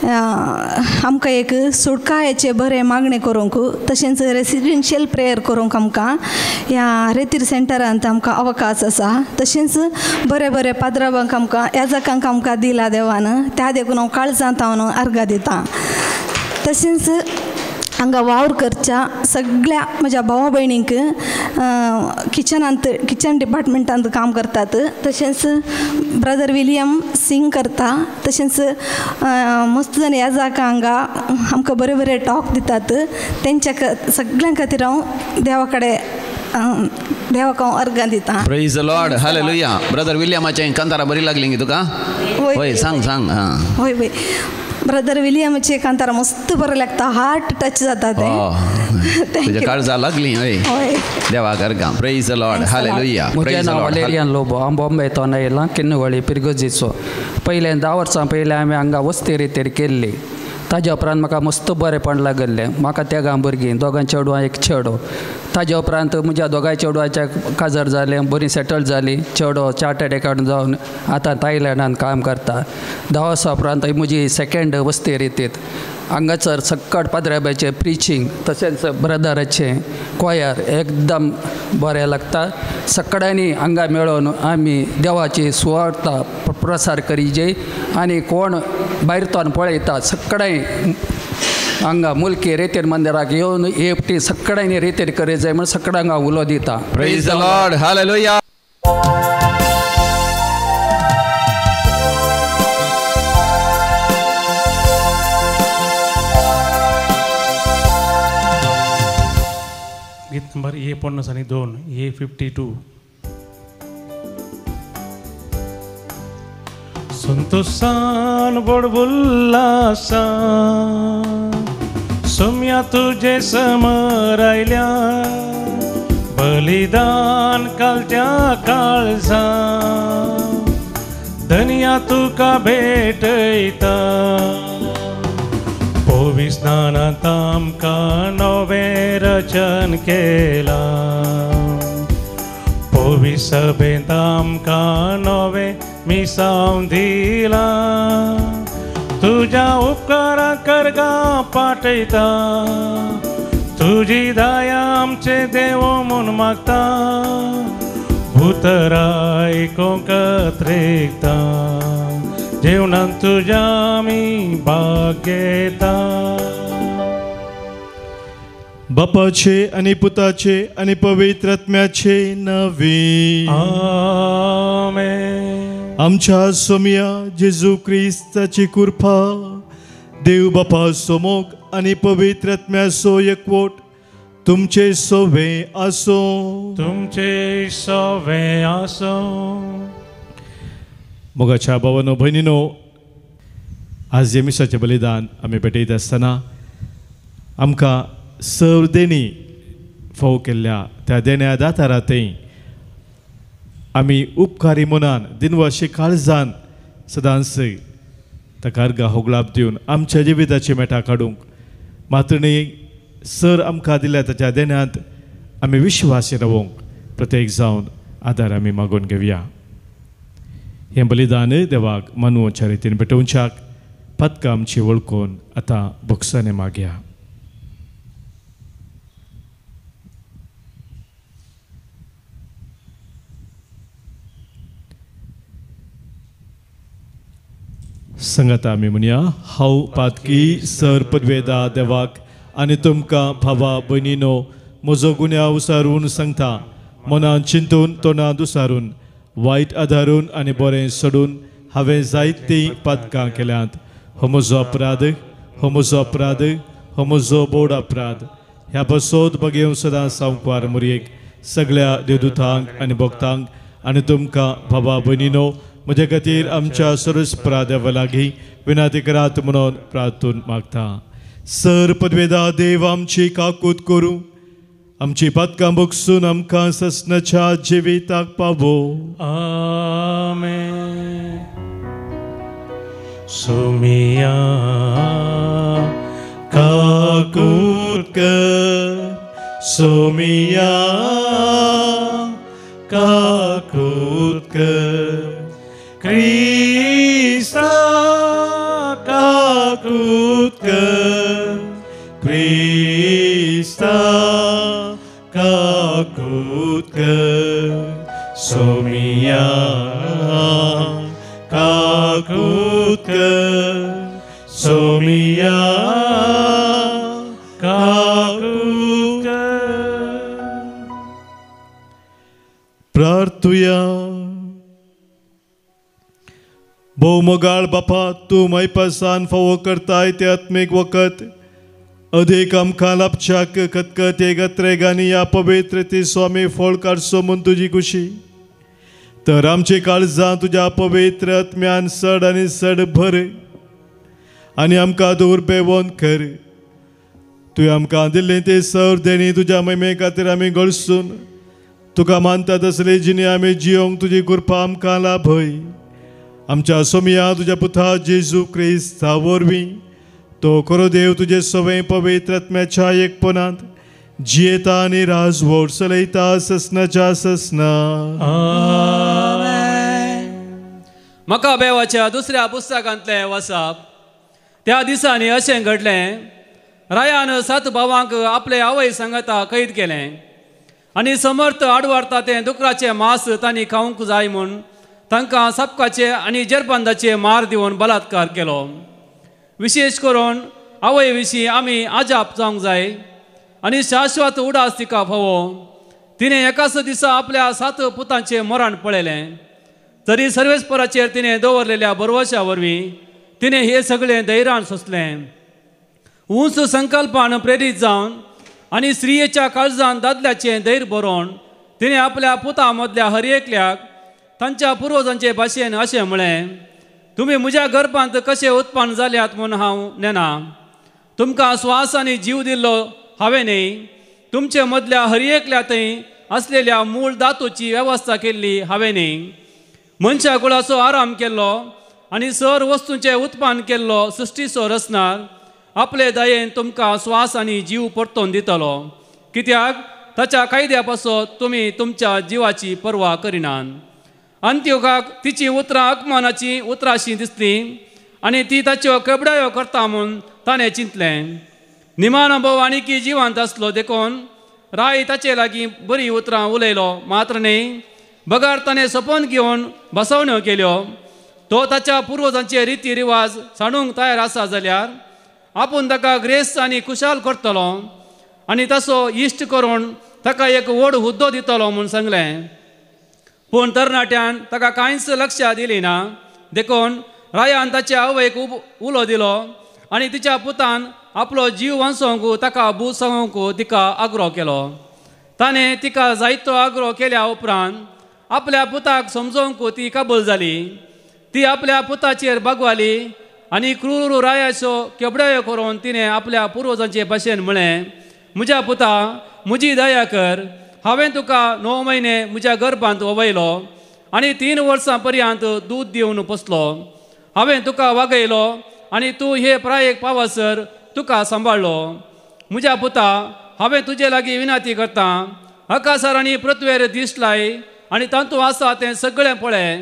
आमकां एक सुटकायेचें बरें मागणें करूंक तशेंच रेसिडेंशियल प्रेयर करूंक आमकां ह्या रेतीर सेंटरांत आमकां अवकाश आसा. तशेंच बरें बरें पाद्रावांक आमकां याजकांक आमकां दिला देवान त्या देखून हांव काळजांत हांव अर्गां दितां. तशेंच हांगा वावर करच्या सगळ्या म्हज्या भावा भयणींक किचनांत किचन डिपार्टमेंटांत काम करतात. तशेंच ब्रदर विलियम सिंग करता. तशेंच मस्त जाण याजाक हांगा आमकां बरे बरे टॉक दितात. तेंच्या सगळ्यां खातीर हांव देवा कडेन देवाक हांव अर्गां दितां. Praise the lord, hallelujah. Brother विलियमाचें कांतारां बरी लागली तुका? हय, सांग सांग. हां, हय हय, ब्रदर विलियमाचे कांतारां मस्त बरें लागता, हार्ट टच जाता तें. तुज्या काळजा लागली? हय, देवाक अर्गां. Praise the lord, hallelujah. म्हजें नांव वलेरियन लोबो, हांव बॉम्बे तोन आयलां, किन्नवळी पिरगजीचो. पयलें 10 वर्सां पयलीं हांवें हांगा वस्ती रितीर केल्ली. ताज्या उपरांत म्हाका मस्त बरेंपण लागल्लें. म्हाका तेगां भुरगीं, दोगां चेडवां एक चेडो. ताज्या उपरांत म्हज्या दोगांय चेडवांच्या काजार जालें, बरीं सेटल जालीं. चेडो चार्टर्ड एकाउंटंट जावन आतां थायलंडान काम करता. 10 वर्सां उपरांत म्हजी सेकेंड वस्ती रितीत हांगासर सक्कड पाद्राबाचें प्रिचींग तशेंच ब्रदराचें क्वायर एकदम बरें लागता. सक्कडांनी हांगा मेळोन आमी देवाची सुवार्ता प्रसार करीजे आनी कोण भायर तोन पळयता सक्कडांय हांगा मुलकी रेतीर मंदिराक येवन एकटी सक्कडांनी रेतीर करी जाय म्हूण सक्कडांक हांव उलो दिता. Praise the lord, hallelujah. गीत नंबर ए 50 आणि 2, ए 52. संतोषान बडबुल्लासा सोम्या तुझे समर आयल्या बलिदान कालच्या काळजा धनया तुका भेटयता. पवित्र स्नानांत आमकां नवें रचन केलां, पवित्र सभेंत आमकां नवें मिसांव दिलां. तुज्या उपकारां करगां पाठयता, तुजी दया आमचे देव म्हूण मागता. भुतरा आयकूंक त्रेकता, जेवणांत तुज्या आमी भाग घेता. बापाचे आनी पुताचे आनी पवित्र आत्म्याचे नांवे आमेन. आमच्या सोम्या जेजू क्रिस्ताची कृपा, देव बापाचो मोग आनी पवित्र आत्म्याचो एकवट तुमचे सोवे आसूं. तुमचे सोवे आसूं. मोगाच्या भावानो भयणीनो, आज जेमिसाचें बलिदान आमी भेटयत आसतना आमकां सर देणी फावो केल्ल्या त्या देण्या दातारा थंय आमी उपकारी मनान दिनवाशी काळजान सदांच ताका अर्गां होगळाप दिवन आमच्या जिविताची मेटां काडूंक मातणी सर आमकां दिल्या ताच्या देण्यांत आमी विश्वासी रावोंक प्रत्येक जावन आदार आमी मागून घेवया. हें बलिदान देवाक मानवच्या रितीन भेटोवच्याक पदकां आमची वळखून आतां भोगसाने मागया. संगता आमी म्हणया, हांव पातकी सर पदवेदा देवाक आनी तुमकां भावा भयणीनो म्हजो गुन्यांव उसारून सांगता. मनान चिंतून तोंडान दुसारून वायट आदारून आनी बरें सोडून हांवें जायतीं पातकां केल्यांत. हो म्हजो अपराध, हो म्हजो अपराध, हो म्हजो बोड अपराध. ह्या बसोत बगेवन सदां सावकार मुरयेक सगळ्या देवदूतांक आनी भक्तांक आनी तुमकां भावा भयणीनो म्हजे खातीर आमच्या सर्वस्प्रा देवा लागीं विनाती करात म्हणून प्रार्थून मागता. सर पदवेदा देव आमची काकूत करूं, आमची पातकां भोगसून आमकां ससनाच्या जिविताक पावो. आमेन. सोमिया काकूत कर, सोमिया काकूत कर, क्रिस्ता काकूत कर, क्रिस्ता काकूत कर, सोमिया काकूत कर, सोमिया काकूत कर। प्रार्थुया। भोवमोगाळ बापा, तूं मैपासान फावो करताय ते आत्मीक वखद अधीक आमकां लाभच्याक खतखत एकत्रेगांनी ह्या पवित्र ती स्वामी फळ काडचो म्हूण तुजी खुशी। तर आमची काळजां तुज्या पवित्र आत्म्यान सड आनी सड भर आनी आमकां दुर्बेवन कर। तुवें आमकां दिल्लें ते सर देणी तुज्या महिमे खातीर आमी गळसून तुका मानता तसली जिणे आमी जियोंक तुजी कृपा आमकां लाभय। आमच्या सोमिया तुज्या पुता जेजू क्रिस्ता वरवीं तो खरो देव तुजे सवें पवित्र आत्म्याच्या एकपणांत जियेता आनी राजवट चलयता ससनाच्या ससना। मकाबेवाच्या दुसऱ्या पुस्तकांतलें वसाप। त्या दिसांनी अशें घडलें, रायान सात भावांक आपले आवय सांगता कैद केलें आनी समर्थ आडवारता तें दुकराचें मांस तांणी खावंक जाय म्हूण तांकां सापकाचे आनी जेरबंदाचे मार दिवन बलात्कार केलो। विशेश करून आवय विशीं आमी आजाप जावंक जाय आनी शाश्वत उडास तिका फावो। तिणें एकाच दिसा आपल्या सात पुतांचें मरण पळयलें, तरी सर्वेस्पराचेर तिणें दवरलेल्या भरवश्या वरवीं तिणें हें सगळें धैर्यान सोंसलें। उंच संकल्पान प्रेरीत जावन आनी स्त्रियेच्या काळजान दादल्याचें धैर्य बरोवन तिणें आपल्या पुतां मदल्या हर एकल्याक तांच्या पुर्वजांचे भाशेन अशें म्हळें, तुमी म्हज्या गर्भांत कशें उत्पन्न जाल्यात म्हूण हांव नेना, तुमकां स्वास आनी जीव दिल्लो हांवें न्ही, तुमचे मदल्या हर एकल्या थंय आसलेल्या मूळ धातूची वेवस्था केल्ली हांवें न्ही, मनशा कुळाचो आराम केल्लो आनी सर वस्तूंचें उत्पन्न केल्लो सृश्टीचो रचणार आपले दयेन तुमकां स्वास आनी जीव परतोवन दितलो, कित्याक ताच्या कायद्या पासत तुमी तुमच्या जिवाची पर्वा करिनात। अंत्योकाक तिची उतरां अपमानाची उतरांशी दिसलीं आनी ती ताच्यो केबडायो करता म्हूण ताणें चिंतलें। निमाणो भोव आनीकी जिवांत आसलो देखून राय ताचे लागीं बरीं उतरां उलयलो मात्र न्ही, बगर ताणें सपन घेवन बसवण्यो केल्यो। तो ताच्या पुर्वजांचे रिती रिवाज सांडूंक तयार आसा जाल्यार आपूण ताका ग्रेस्त आनी खुशाल करतलो आनी ताचो इश्ट करून ताका एक व्हड हुद्दो दितलो म्हूण सांगलें। पूण तरणाट्यान ताका कांयच लक्ष दिली ना, देखून रायान ताचे आवयक उलो दिलो आनी तिच्या पुतान आपलो जीव वांचोवंक ताका बूज सांगूंक तिका आग्रो केलो। ताणें तिका जायतो आग्रो केल्या उपरांत आपल्या पुताक समजोवंक ती कबूल जाली। ती आपल्या पुताचेर बागवाली आनी क्रूर रायाचो केबडायो करून तिणें आपल्या पुर्वजांचे भाशेन म्हळें, म्हज्या पुता म्हजी दया कर, हांवें तुका 9 म्हयने म्हज्या गर्भांत वयलो आनी 3 वर्सां पर्यंत दूद दिवन पोसलो, हांवें तुका वागयलो आनी तूं हे प्रायेक पावसर तुका सांबाळ्ळो। म्हज्या पुता हांवें तुजे लागीं विनंती करता, आकाशार आनी पृथ्वेर दिश्ट लाय आनी तातूंत आसा तें सगळें पळय,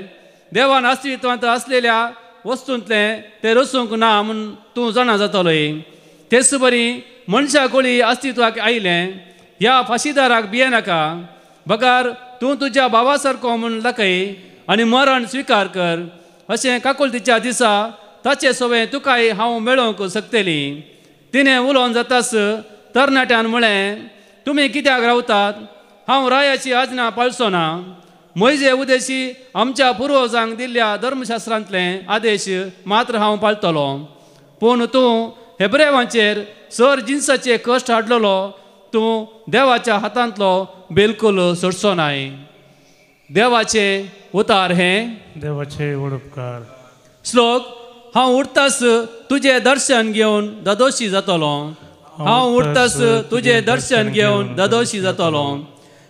देवान अस्तित्वांत आसलेल्या वस्तूंतलें तें रचूंक ना म्हूण तूं जाणा जातलोय। तेच बरी मनशा गोळी अस्तित्वाक आयलें, ह्या फाशीदाराक भियेनाका, बगर तूं तुज्या भावा सारको म्हूण दाखय आनी मरण स्विकार कर, अशें काकुळतीच्या दिसा ताचे सवें तुकाय हांव मेळोवंक शकतली। तिणें उलोवन जाताच तरणाट्यान म्हळें, तुमी कित्याक रावतात? हांव रायाची आज्ञा पाळचो ना, म्हजे उदेशी आमच्या पुर्वजांक दिल्ल्या धर्मशास्त्रांतले आदेश मात्र हांव पाळटलो, पूण तूं हेब्रेवांचेर सर जिन्साचे कश्ट हाडलेलो तूं देवाच्या हातांतलो बिलकुल सोडचो नाय। देवाचे उतार हें देवाचे उपकार। श्लोक, हांव उठतास तुजें दर्शन घेवन ददोशी जातलो, हांव उठतास तुजें दर्शन घेवन ददोशी जातलो।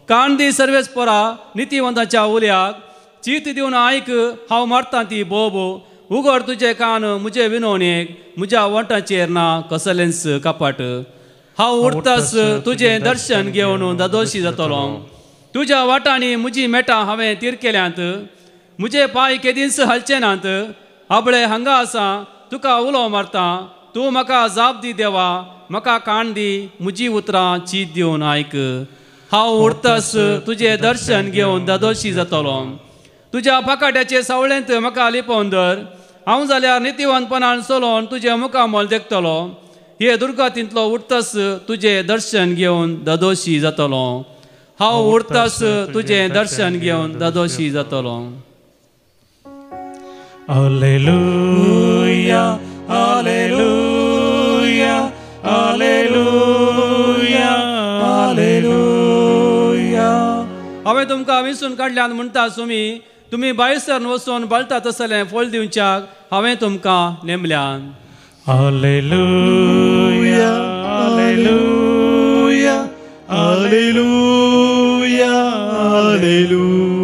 कान दी सर्वेस्परा नितीवंताच्या उल्याक, चीत दिवन आयक हांव मारता ती बोब, उगड तुजे कान म्हजे विनवणेक, म्हज्या वंटाचेर ना कसलेंच कपाट। हांव उठतास तुजें दर्शन घेवन ददोशी जातलो। तुज्या वाटांनी म्हजी मेटां हांवें तीर केल्यांत, म्हजे पांय केदींच हालचे नात. आबळे हांगा आसा, तुका उलो मारता, तूं म्हाका जाप दी देवा, म्हाका कान दी, म्हजी उतरां चीत दिवन आयक. हांव उरतस तुजें दर्शन घेवन दादोशी जातलो. तुज्या पाकाट्याचे सावळेंत म्हाका लिपोवन धर. हांव जाल्यार नितीवंतपणान चलोवन तुजें मुखामळ देखतलो. हे दुर्गातींतलो उरतस तुजें दर्शन घेवन दादोशी जातलो. हांव उरतस तुजें दर्शन घेवन दादोशी जातलो. Alleluia, alleluia, alleluia, alleluia. हांवें तुमकां विसून काडल्यान म्हणटा सुमी, तुमी भायर सरन वचून बळटा तसलें फळ दिवच्याक हांवें तुमकां नेमल्यान. Alleluia, alleluia, alleluia, alleluia.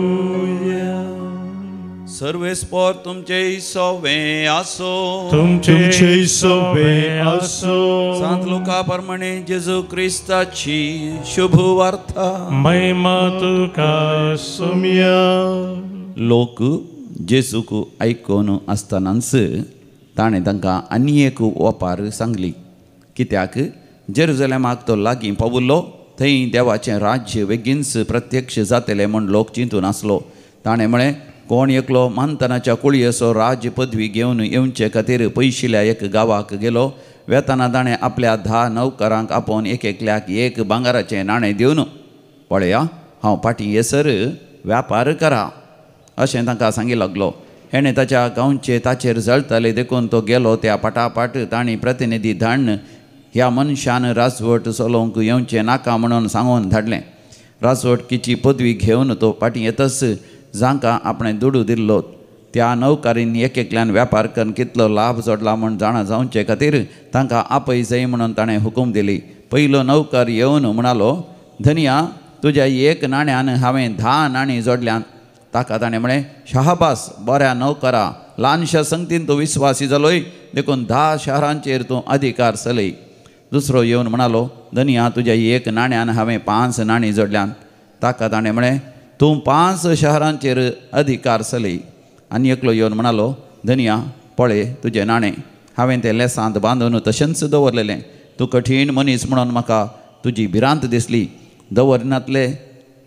सर्वेस्पोर तुमचे सोवे आसो, तुमचे सोवे आसो. संत लुका प्रमाणे जेजू क्रिस्ताची शुभ वार्ता. महिमा तुका सोम्या. लोक जेजूक आयकून आसतनाच ताणें तांकां आनी एक ओपार सांगली. कित्याक जेरुजलेमाक तो लागीं पावुल्लो, थंय देवाचें राज्य बेगीनच प्रत्यक्ष जातलें म्हूण लोक चिंतून आसलो. ताणें म्हळें, कोण एकलो मानतनाच्या कुळयेचो राज पदवी घेवन येवचे खातीर पयशिल्या एक गांवाक गेलो. वेतना ताणें आपल्या 10 नौकरांक आपोवन एक एकल्याक एक भांगराचें नाणें दिवन, पळया हांव फाटीं येसर व्यापार करा अशें तांकां सांगी लागलो. हेणें ताच्या गांवचे ताचेर जळटाले देखून तो गेलो. त्या पाटापाट तांणी प्रतिनिधी धाडून ह्या मनशान राजवट चलोवंक येवचें नाका म्हणून सांगून धाडलें. राजवटकीची पदवी घेवन तो फाटीं येतच जांकां आपणें दुडू दिल्लो त्या नौकारीन एक एकल्यान व्यापार करून कितलो लाभ जोडला म्हूण जाणा जावचे खातीर तांकां आपय जाय म्हणून ताणें हुकूम दिली. पयलो नौकर येवन म्हणालो, धनिया तुज्या एक नाण्यान हांवें 10 नाणीं जोडल्यांत. ताका ताणें म्हळें, शाहबास बऱ्या नौकरा, ल्हानशा संगतीन तूं विस्वासी जालोय देखून 10 शहरांचेर तूं अधिकार चलय. दुसरो येवन म्हणालो, धनिया तुज्या एक नाण्यान हांवें 5 नाणीं जोडल्यांत. ताका ताणें म्हळें, तूं 5 शहरांचेर अधिकार चलय. आनी एकलो येवन म्हणालो, धनिया पळय तुजें नाणें, हांवें तें लेसांत बांदून तशेंच दवरलेलें. तूं कठीण मनीस म्हणून म्हाका तुजी भिरांत दिसली. दवरिनातले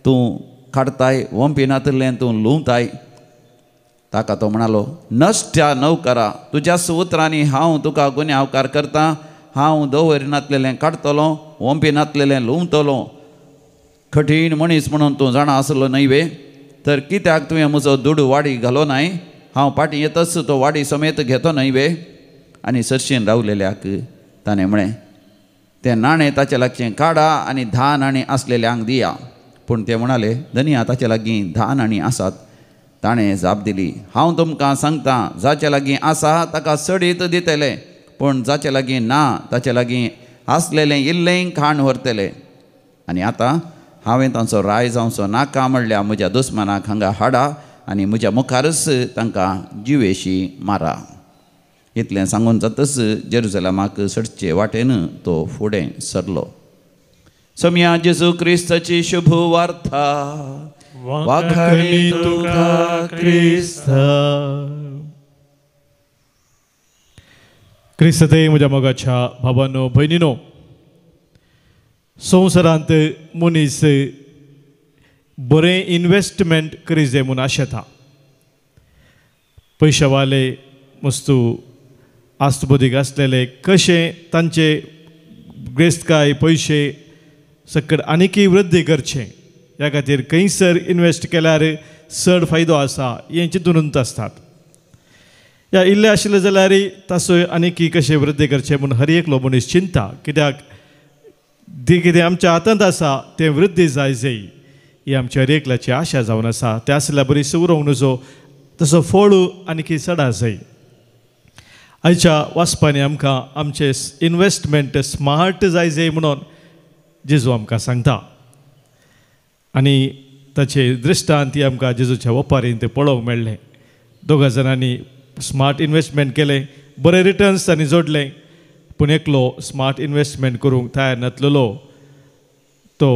तूं काडताय, वंपिनातलें तूं लुंवताय. ताका तो म्हणालो, नश्ट्या नौकरा, तुज्याच उतरांनी हांव तुका गुन्यांवकार करतां. हांव दवरिनातलेलें काडटलो, वंपिनातलेलें लुंवतलो. कठीण मनीस म्हणून तूं जाणा आसलो न्हय वे? तर कित्याक तुवें म्हजो दुडू वाडी घालो नाय? हांव फाटीं येतच तो वाडी समेत घेतो न्हय वे? आनी सरशीन रावलेल्याक ताणें म्हळें, तें नाणें ताचे लागचें काडा आनी 10 नाणीं आसलेल्यांक दिया. पूण ते म्हणाले, धनिया ताचे लागीं 10 नाणीं आसात. ताणें जाप दिली, हांव तुमकां सांगतां, जाचे लागीं आसा ताका चडीत दितले, पूण जाचे लागीं ना ताचे लागीं आसलेलें इल्लें खाण व्हरतले. आनी आतां हांवें तांचो राय जावचो नाका म्हणल्यार म्हज्या दुस्मानाक हांगा हाडा आनी म्हज्या मुखारच तांकां जिवेशी मारा. इतलें सांगून जातच जेरुजलेमाक सडचे वाटेन तो फुडें सरलो. सोम्या जेजू क्रिस्ताची शुभ वार्ता. वाखाणी तुका क्रिस्ता. क्रिस्ताते म्हज्या मोगाच्या भावानो भयणीनो, संवसारांत मनीस बरें इन्वेस्टमेंट करी जाय म्हूण आशेता. पयशेवाले वस्तू आस्तबुदीक आसलेले कशें तांचे ग्रेस्तकाय पयशे सकट आनीकय वृद्धी करचें ह्या खातीर खंयसर इन्वेस्ट केल्यार चड फायदो आसा हें चिंतून आसतात. ह्या इल्लें आशिल्लें जाल्यार ताचो आनीकय कशें वृद्धी करचें म्हूण हर एकलो मनीस चिंता. कित्याक ती कितें आमच्या हातांत आसा तें वृद्धी जाय जाय ही आमच्या हर एकल्याची आशा जावन आसा. तें आसल्यार बरी उरोवंक नजो तसो फळ आनीकय चड आसाय. आयच्या वाचपांनी आमकां आमचें इन्वेस्टमेंट स्मार्ट जाय जाय म्हणून जेजू आमकां सांगता आनी ताचे दृश्टांत ती आमकां जेजूच्या वपारीन तें पळोवंक मेळ्ळें. दोगा जाणांनी स्मार्ट इन्वेस्टमेंट केलें, बरे रिटर्न्स तांणी जोडलें, पूण एकलो स्मार्ट इन्वेस्टमेंट करूंक तयार नातलेलो तो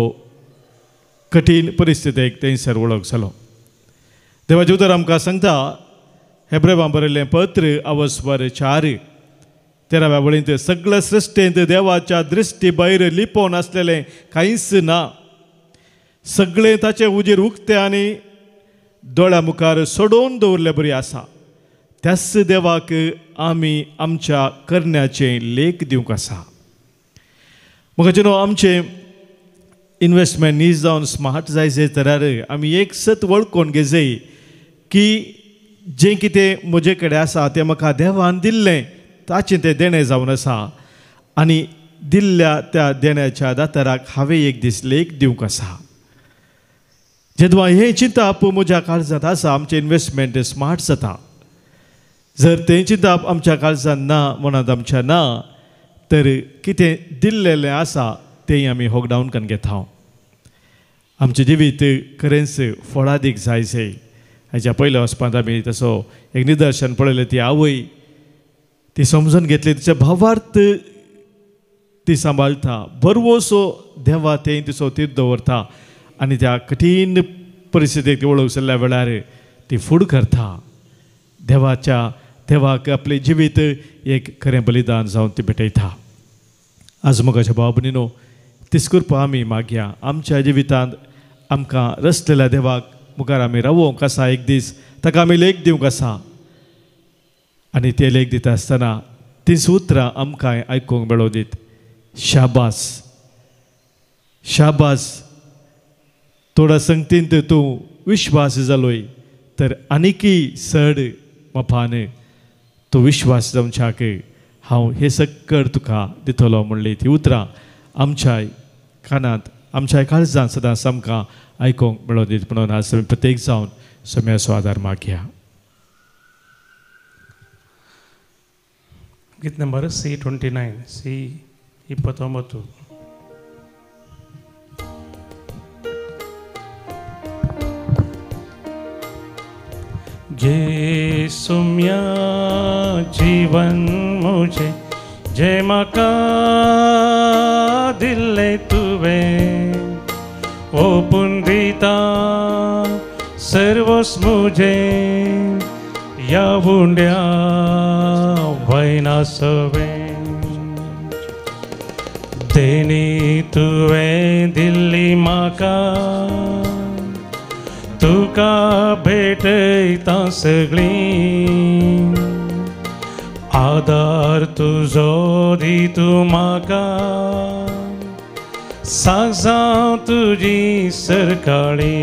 कठीण परिस्थितीक थंयसर वळख जालो. देवाचें उतर आमकां सांगता हेब्रेवां बरयल्लें पत्र अवस्वर 4:13 वळींत सगळ्या सृश्टींत देवाच्या दृश्टी भायर लिपोवन आसलेलें कांयच ना, सगळें ताचे उजेर उक्तें आनी दोळ्या मुखार सोडोवन दवरले बरी आसा. त्याच देवाक आमी आमच्या करण्याचें लेख दिवंक आसा. म्हाका न्हू आमचें इन्वेस्टमेंट नीज जावन स्मार्ट जाय जाय तर आमी एक सत वळखून घेजय की जें कितें म्हजे कडेन आसा तें म्हाका देवान दिल्लें, ताचें तें देणें जावन आसा आनी दिल्ल्या त्या देण्याच्या दाताराक हांवें एक दीस लेख दिवंक आसा. जेदवा हें चिंताप म्हज्या काळजांत आसा आमचें इन्वेस्टमेंट स्मार्ट जाता. जर तें चिंताप आमच्या काळजांत ना, मनांत आमच्या ना, तर कितें दिल्लेलें आसा तें आमी होगडावन करून घेता. आमचें जिवीत खरेंच फळादीक जाय जाय. हाच्या पयल्या वचपांत आमी तसो एक निदर्शन पळयलें, ती आवय ती समजून घेतली, तिच्या भावार्थ ती सांबाळटा, बरवसो देवा तें तिचो तीर दवरता आनी त्या कठीण परिस्थितीक वळख जाल्ल्या वेळार ती फूड करता. देवाच्या देवाक आपलें जिवीत एक खरें बलिदान जावन ती भेटयता. आज मोगाच्या भाव भयणीनो, तीच कृपा आमी मागया आमच्या जिवितांत आमकां रचलेल्या देवाक मुखार आमी रावोंक आसा, एक दीस ताका आमी लेख दिवंक आसा आनी ते लेख दिता आसतना तीं उतरां आमकां आयकूंक मेळोवं दीत. शाबास, शाबास, थोडा संगतींत तूं विश्वास जालोय तर आनीकय चड मापान तूं विश्वास जावच्याक हांव हें सक्कड तुका दितलो म्हणली ती उतरां आमच्या कानांत आमच्या काळजांत सदांच आमकां आयकूंक मेळोवं दीत म्हणून आज आमी प्रत्येक जावन सम्याचो आदार मागया. गीत नंबर C29, C29. जे सुम्या जीवन मुझे जे मका दिले तुवे ओ पुंदिता सर्वस मुझे या उंड्या वैना सवे देनी तुवे दिल्ली माका तुका भेटयता सगळी आदार तुजो दी तूं म्हाका सांग तुजी सरकाळी.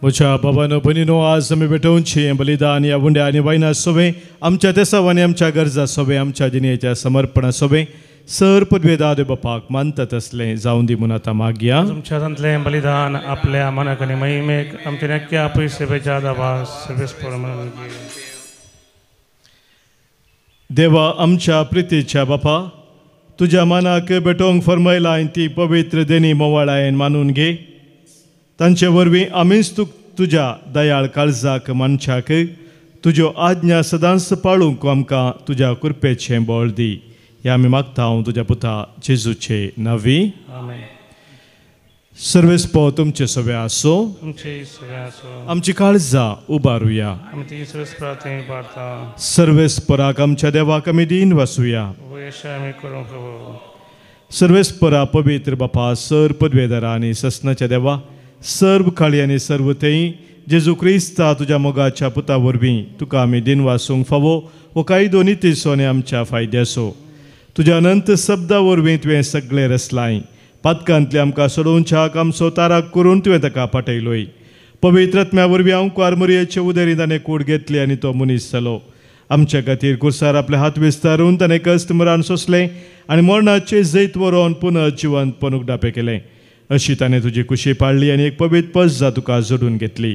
म्हज्या बाबानो भयणीनो, आज आमी भेटोवची हें बलिदान ह्या उंड्या आनी वायना सोबें आमच्या तेसावांनी आमच्या गरजा सोबें आमच्या जिणेच्या समर्पणा सोबें सर पदवेदाद बापाक मानता तसलें जावं दी म्हूण आतां मागया. तुमच्या हातांतलें बलिदान आपल्या मनाक आनी महिमेक आमच्या नक्की आपय सेवेच्या आदाभास सर्वेस्पर म्हणून. देवा आमच्या प्रितीच्या बापा, तुज्या मनाक भेटोवंक फर्मायलाय ती पवित्र देणी मोवाळायन मानून घे. तांचे वरवीं आमीच तुज्या दयाळ काळजाक मानच्याक तुज्यो आज्ञा सदांच पाळूंक आमकां तुज्या कृपेचें बळ दी. ह्या आमी मागता हांव तुज्या पुता जेजूचे नांवी. सर्वेस्पो तुमचे सगळे आसो, आमची काळजां उबारुया. सर्वेस्पराक आमच्या देवाक आमी दीन वासुया. सर्वेस्परा पवित्र बापा, सर पदवेदारा आनी ससनाच्या देवा, सर्व काळी आनी सर्व थंय जेजू क्रिस्ता तुज्या मोगाच्या पुता वरवीं तुका आमी दीन वासूंक फावो हो कायदो नितीचो आनी आमच्या फायद्याचो. तुज्या अनंत शब्दा वरवीं तुवें सगळें रचलाय. पातकांतले आमकां सोडोवच्याक आमचो ताराक करून तुवें ताका पाठयलोय. पवित्र आत्म्या वरवीं आमकां मोरयेचे उदेरीन ताणें कूड घेतली आनी तो मनीस जालो. आमच्या खातीर कुर्सार आपले हात विस्तारून ताणें कश्ट मरण सोंसलें आनी मरणाचें जैत वरोवन पुनः जिवंतपण उगडापें केलें. अशी ताणें तुजी कुशी पाळ्ळी आनी एक पवित्र पजा तुका जोडून घेतली.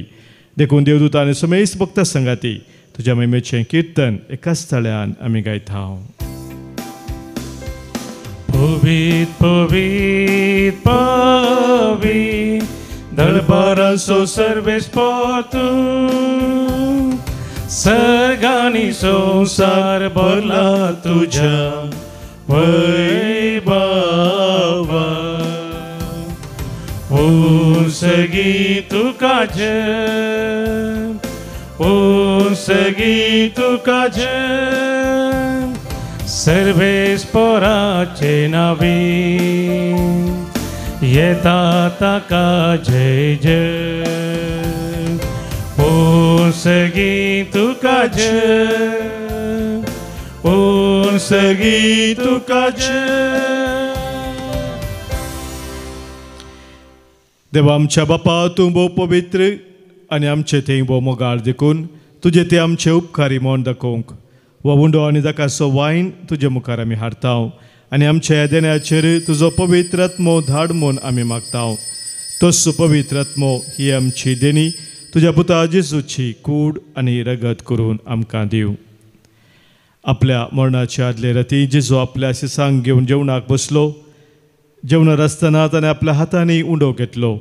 देखून देवदूत आनी समेस्त भक्ता संगाती तुज्या महिमेचें किर्तन एकाच थळ्यान आमी गायता. पवीत पवीत पवीत दळबारांचो सर्वेस्पर तूं, सर्गांनी संवसार भरला तुज्या वैभवान. उंसगी तुका जय, उंसगी तुका जय, सर्वेस्पोराचे नावी येता ताका जय जय, उंसगी तुका जय, उंसगी तुका जय। देवा आमच्या बापा, तूं भोव पवित्र आनी आमचे थंय भोव मोगाळ देखून तुजे ते आमचे उपकारी म्हूण दाखोवंक हो उंडो आनी ताकासो वायन तुजे मुखार आमी हाडता आनी आमच्या देण्याचेर तुजो पवित्र आत्मो धाड म्हूण आमी मागता। तोच पवित्र आत्मो ही आमची देणी तुज्या पुता जेजूची कूड आनी रगत करून आमकां दिवं। आपल्या मरणाच्या आदले राती जेजू आपल्या शिसांक घेवन जेवणाक बसलो। जेवणार आसतना ताणें आपल्या हातांनी उंडो घेतलो,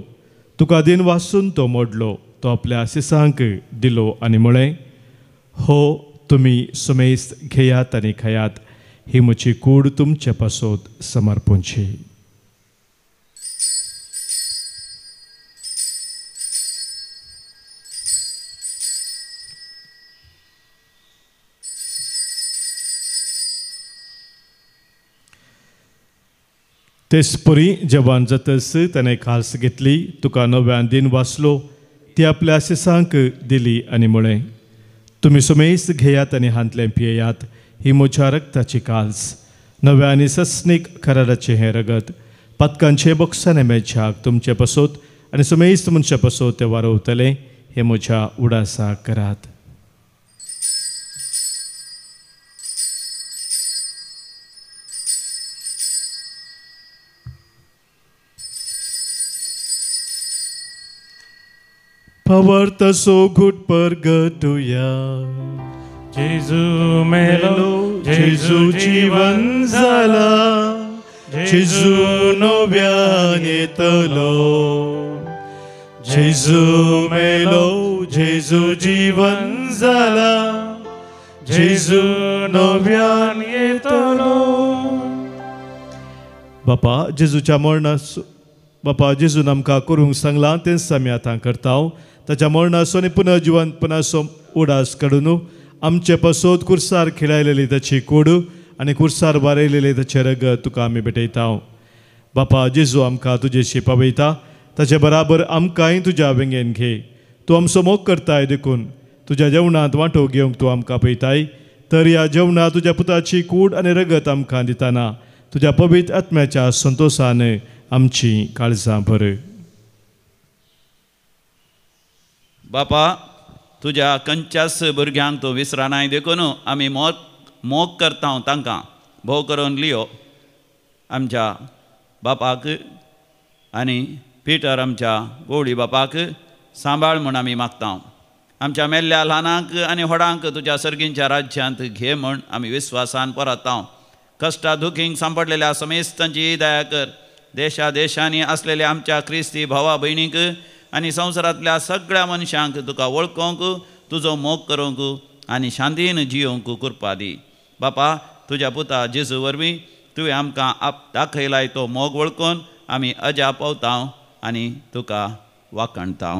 तुका दिन वासून तो मोडलो, तो आपल्या शिसांक दिलो आनी म्हळें, हो तुमी सुमेस्त घेयात आनी खायात, ही म्हजी कूड तुमचे पासत समर्पणची। तेचपरी जेवण जातच ताणें खास घेतली, तुका नव्यान दिन वाचलो, ती आपल्या शिसांक दिली आनी म्हळें, तुमी सुमेस्त घेयात आनी हांतलें पियेयात, ही म्हज्या रक्ताची काल्स, नव्या आनी सस्नीक कराराचें हें रगत, पातकांचे बोक्साने मेळच्याक तुमचे पासत आनी सुमेस्त मनशा पासत तें वारवतलें, हें म्हज्या उडासाक करात। पवर्तसो घुट परगटुया, जेजू मेलो, जेजू जीवन जाला, जेजू नव्यान येतलो, जेजू मेलो, जेजू जीवन जाला, जेजू नव्यान येतलो। बापा जेजूच्या मरणाचो, बापा जेजून आमकां करूंक सांगलां तेंच आमी आतां करता। ताच्या मरणाचो आनी पुनर्जिवनपणाचो उडास काडून आमचे पासत कुर्सार खिळायलेली ताची कूड आनी कुर्सार वारयलेले ताचें रगत तुका आमी भेटयता। बापा जेजू आमकां तुजेशी पावयता, ताचे बराबर आमकांय तुज्या वेंगेन घे। तूं आमचो मोग करताय देखून तुज्या जेवणांत वांटो घेवंक तूं आमकां पळयताय, तर ह्या जेवणांत तुज्या पुताची कूड आनी रगत आमकां दितना तुज्या पवित्र आत्म्याच्या संतोशान आमची काळजां भर। बापा तुज्या खंयच्याच भुरग्यांक तूं विसरनाय देखून आमी मोग करता तांकां, भोव करून लियो आमच्या बापाक आनी पिटर आमच्या गोवळी बापाक सांबाळ म्हूण आमी मागता। आमच्या मेल्ल्या ल्हानांक आनी व्हडांक तुज्या सर्गींच्या राज्यांत घे म्हूण आमी विस्वासान परता। कश्टा दुखींक सांपडलेल्या समेस्तांची दया कर। देशा देशांनी आसलेल्या आमच्या क्रिस्ती भावा भयणींक आनी संवसारांतल्या सगळ्या मनशांक तुका वळखूंक, तुजो मोग करूंक आनी शांतीन जियोवंक कृपा दी। बापा तुज्या पुता जेजू वरवीं तुवें आमकां आप दाखयलाय तो मोग वळखून आमी अजाप पावता आनी तुका वाखणता।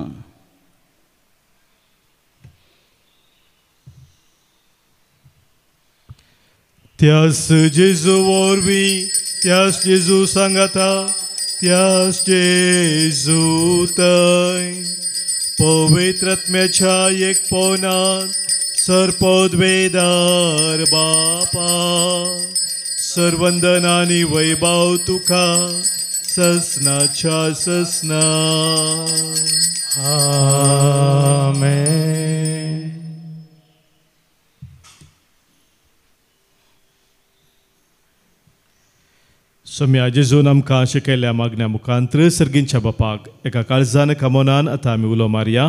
त्यास जेजू वरवीं, त्यास जेजू सांगाता, त्यास जेजू तय पवित्र आत्म्याच्या एकपणांत सर्पोद्वेदार बापा सर्वंदन आनी वैभव तुका ससनाच्या ससना। आमेन। सोम्या जेजून आमकां शिकयल्ल्या मागण्या मुखांत्र सर्गींच्या बापाक एका काळजान कामोनान आतां आमी उलो मारया।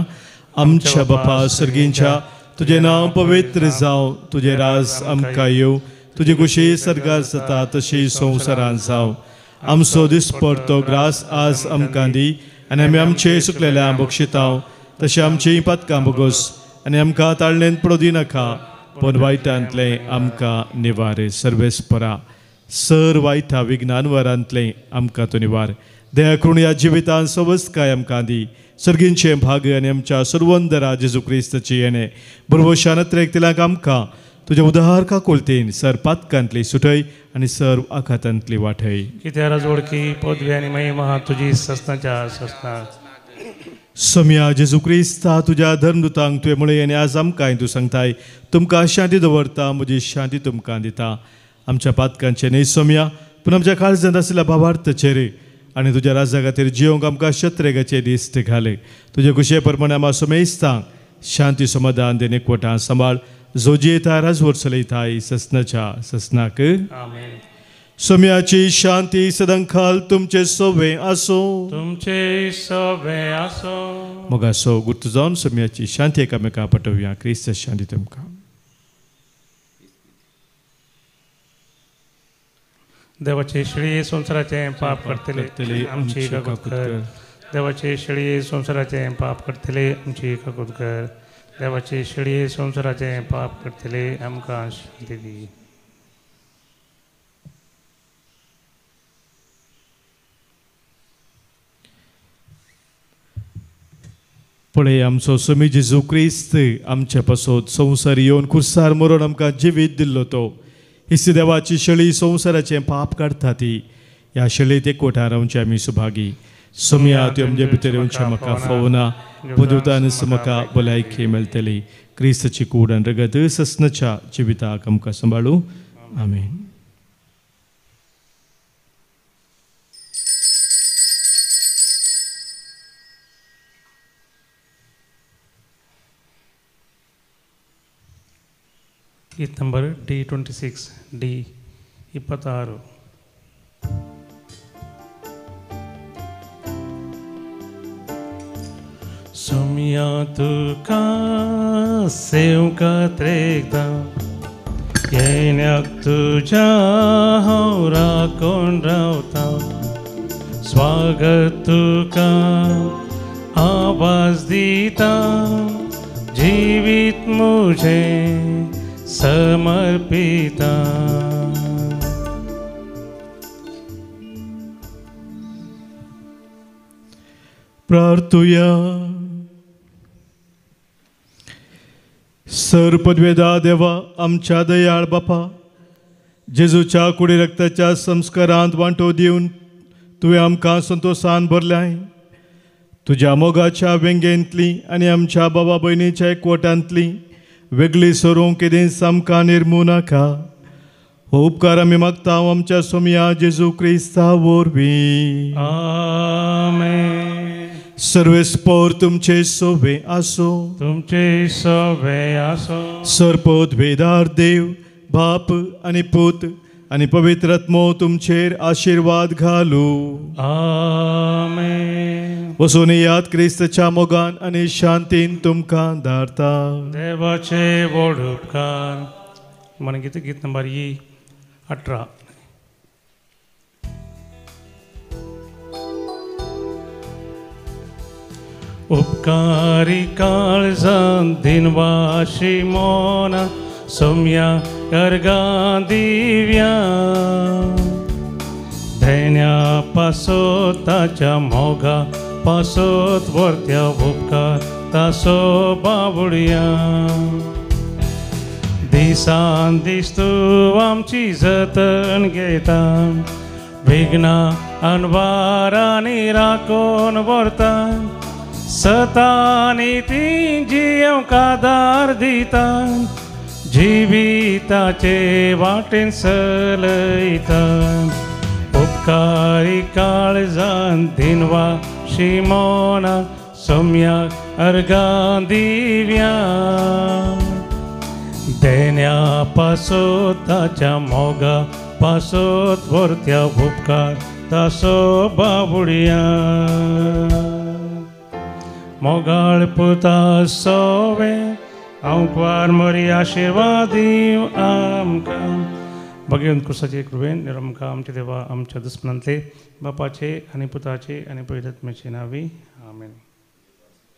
आमच्या बापा सर्गींच्या, तुजें नांव पवित्र जावं, तुजें राज आमकां येवं, तुजी खुशी सर्गार जाता तशी संवसारांत जावं। आमचो दिसपडतो ग्रास आज आमकां दी आनी आमी आमचे सुकलेल्या बक्षिताव तशें आमचीं पातकां बोगोस आनी आमकां ताळणेंत पडूं दिनाका, पूण वायटांतलें आमकां निवार। सर्वेस्परा सर वायटा विज्ञानवरांतलें आमकां तो निवार। दया करून ह्या जिवितान सवस्काय आमकां दी. सर्गींचें भाग्य आनी आमच्या सर्वंदरा जेजू क्रिस्ताची येणें बरोबर नत्रेक तिलाक आमकां तुज्या उदार काकुळतेन सर पातकांतली सुटय आनी सर्व आघातांतली वाटय. कित्या राजवडकी पदवी आनी महिमा तुजी ससनाच्या ससना. सम्या जेजू क्रिस्ता तुज्या धर्मदूतांक तुवें म्हळें आनी आज आमकांय तूं सांगताय, तुमकां शांती दवरता, म्हजी शांती तुमकां दिता. आमच्या पातकांचें न्हय सोम्या, पूण आमच्या काळजांत आशिल्ल्या भावार्थाचेर आनी तुज्या राजा खातीर जिवंक आमकां शत्रेगाचे दिश्ट घाले. तुजे खुशये प्रमाणे आमकां समेस्तांक शांती समाधान देणे एकवटां सांबाळ, जो जियेता राजवट चलयताय ससनाच्या ससनाक. सोम्याची शांती सदांकाल तुमचे सोवे आसो. तुमचे सोवे आसो. मोगासो गुर्त जावन सोम्याची शांती एकामेका पटोवया. क्रिस्त शांती तुमकां. देवाचे शेळये संवसाराचें पाप करतले आमची काकूत कर. देवाचे शेळये संवसाराचें पाप करतले आमची काकूत कर. देवाचे शेळये संवसाराचें पाप करतले आमकां शांती दी. पळय आमचो स्वामी जेजू क्रिस्त आमचे पासत संवसार येवन कुर्सार मरोन आमकां जिवीत दिल्लो तो इसी देवाची शेळी संवसाराचें पाप काडटा ती ह्या शेळीत एकवटान रावचे आमी सुभागी. सोम्या त्यो आमचे भितर येवचें म्हाका फावना, पूण देवतान म्हाका भलायकी मेळटली. क्रिस्ताची कूड आनी रगत ससनाच्या जिविताक आमकां सांबाळू. आमेन. गीत ನಂಬರ್ D26 D26. सोम्या तुका सेवका त्रेकदा येण्याक तुज्या हांव राखून रावता. स्वागत तुका आवाज दिता, जिवीत मुझें समर्पिता. प्रार्थुया. सर पदवेदा देवा आमच्या दयाळ बापा, जेजूच्या कुडी रक्ताच्या संस्कारांत वांटो दिवन तुवें आमकां संतोशान भरल्याय. तुज्या मोगाच्या वेंगेंतली आनी आमच्या बाबा भयणीच्या एकवटांतली वेगळी सरूंक केदींच आमकां निर्मू नाका. हो उपकार आमी मागता आमच्या सोमया जेजू क्रिस्ता वरवीं. आमेन. सर्वेस्पोर तुमचे सोवे आसो. तुमचे सोवे आसो. सर्पोद्भेदार देव बाप आनी पूत आनी पवित्र आत्मो तुमचेर आशिर्वाद घालू. आमेन. वसून याद क्रिस्ताच्या मोगान आनी शांतीन तुमकां धाडता. देवाचे व्हड उपकार. म्हणगीत गीत नंबर E18. उपकारी काळजान दिनवाशी मोना सोम्या अर्गां दिव्या. धन्या पासोत ताच्या मोगा पासोत वर्त्या उपकार तासो बाबुडया. दिसान दीस तूं आमची जतन घेता, विघ्नां अनवारांनी राखून व्हरता. सतानी ती जियेवंक आदार दिता, जिविताचे वाटेन चलयता. उपकारी काळजान दिनवाशी मोना सोम्याक अर्गां दिव्या. देण्या पासोत ताच्या मोगा पासोत वर्त्या उपकार तासो बाबुडया. मोगाळ पुता सोवे आंकवार मरी आशिर्वाद दीव आमकां. भगवंत क्रिस्ताचे कृपेन निरमकां आमच्या देवा आमच्या दुस्मनांतले बापाचे आनी पुताचे आनी पवित्र आत्म्याचे नांवी. आमेन.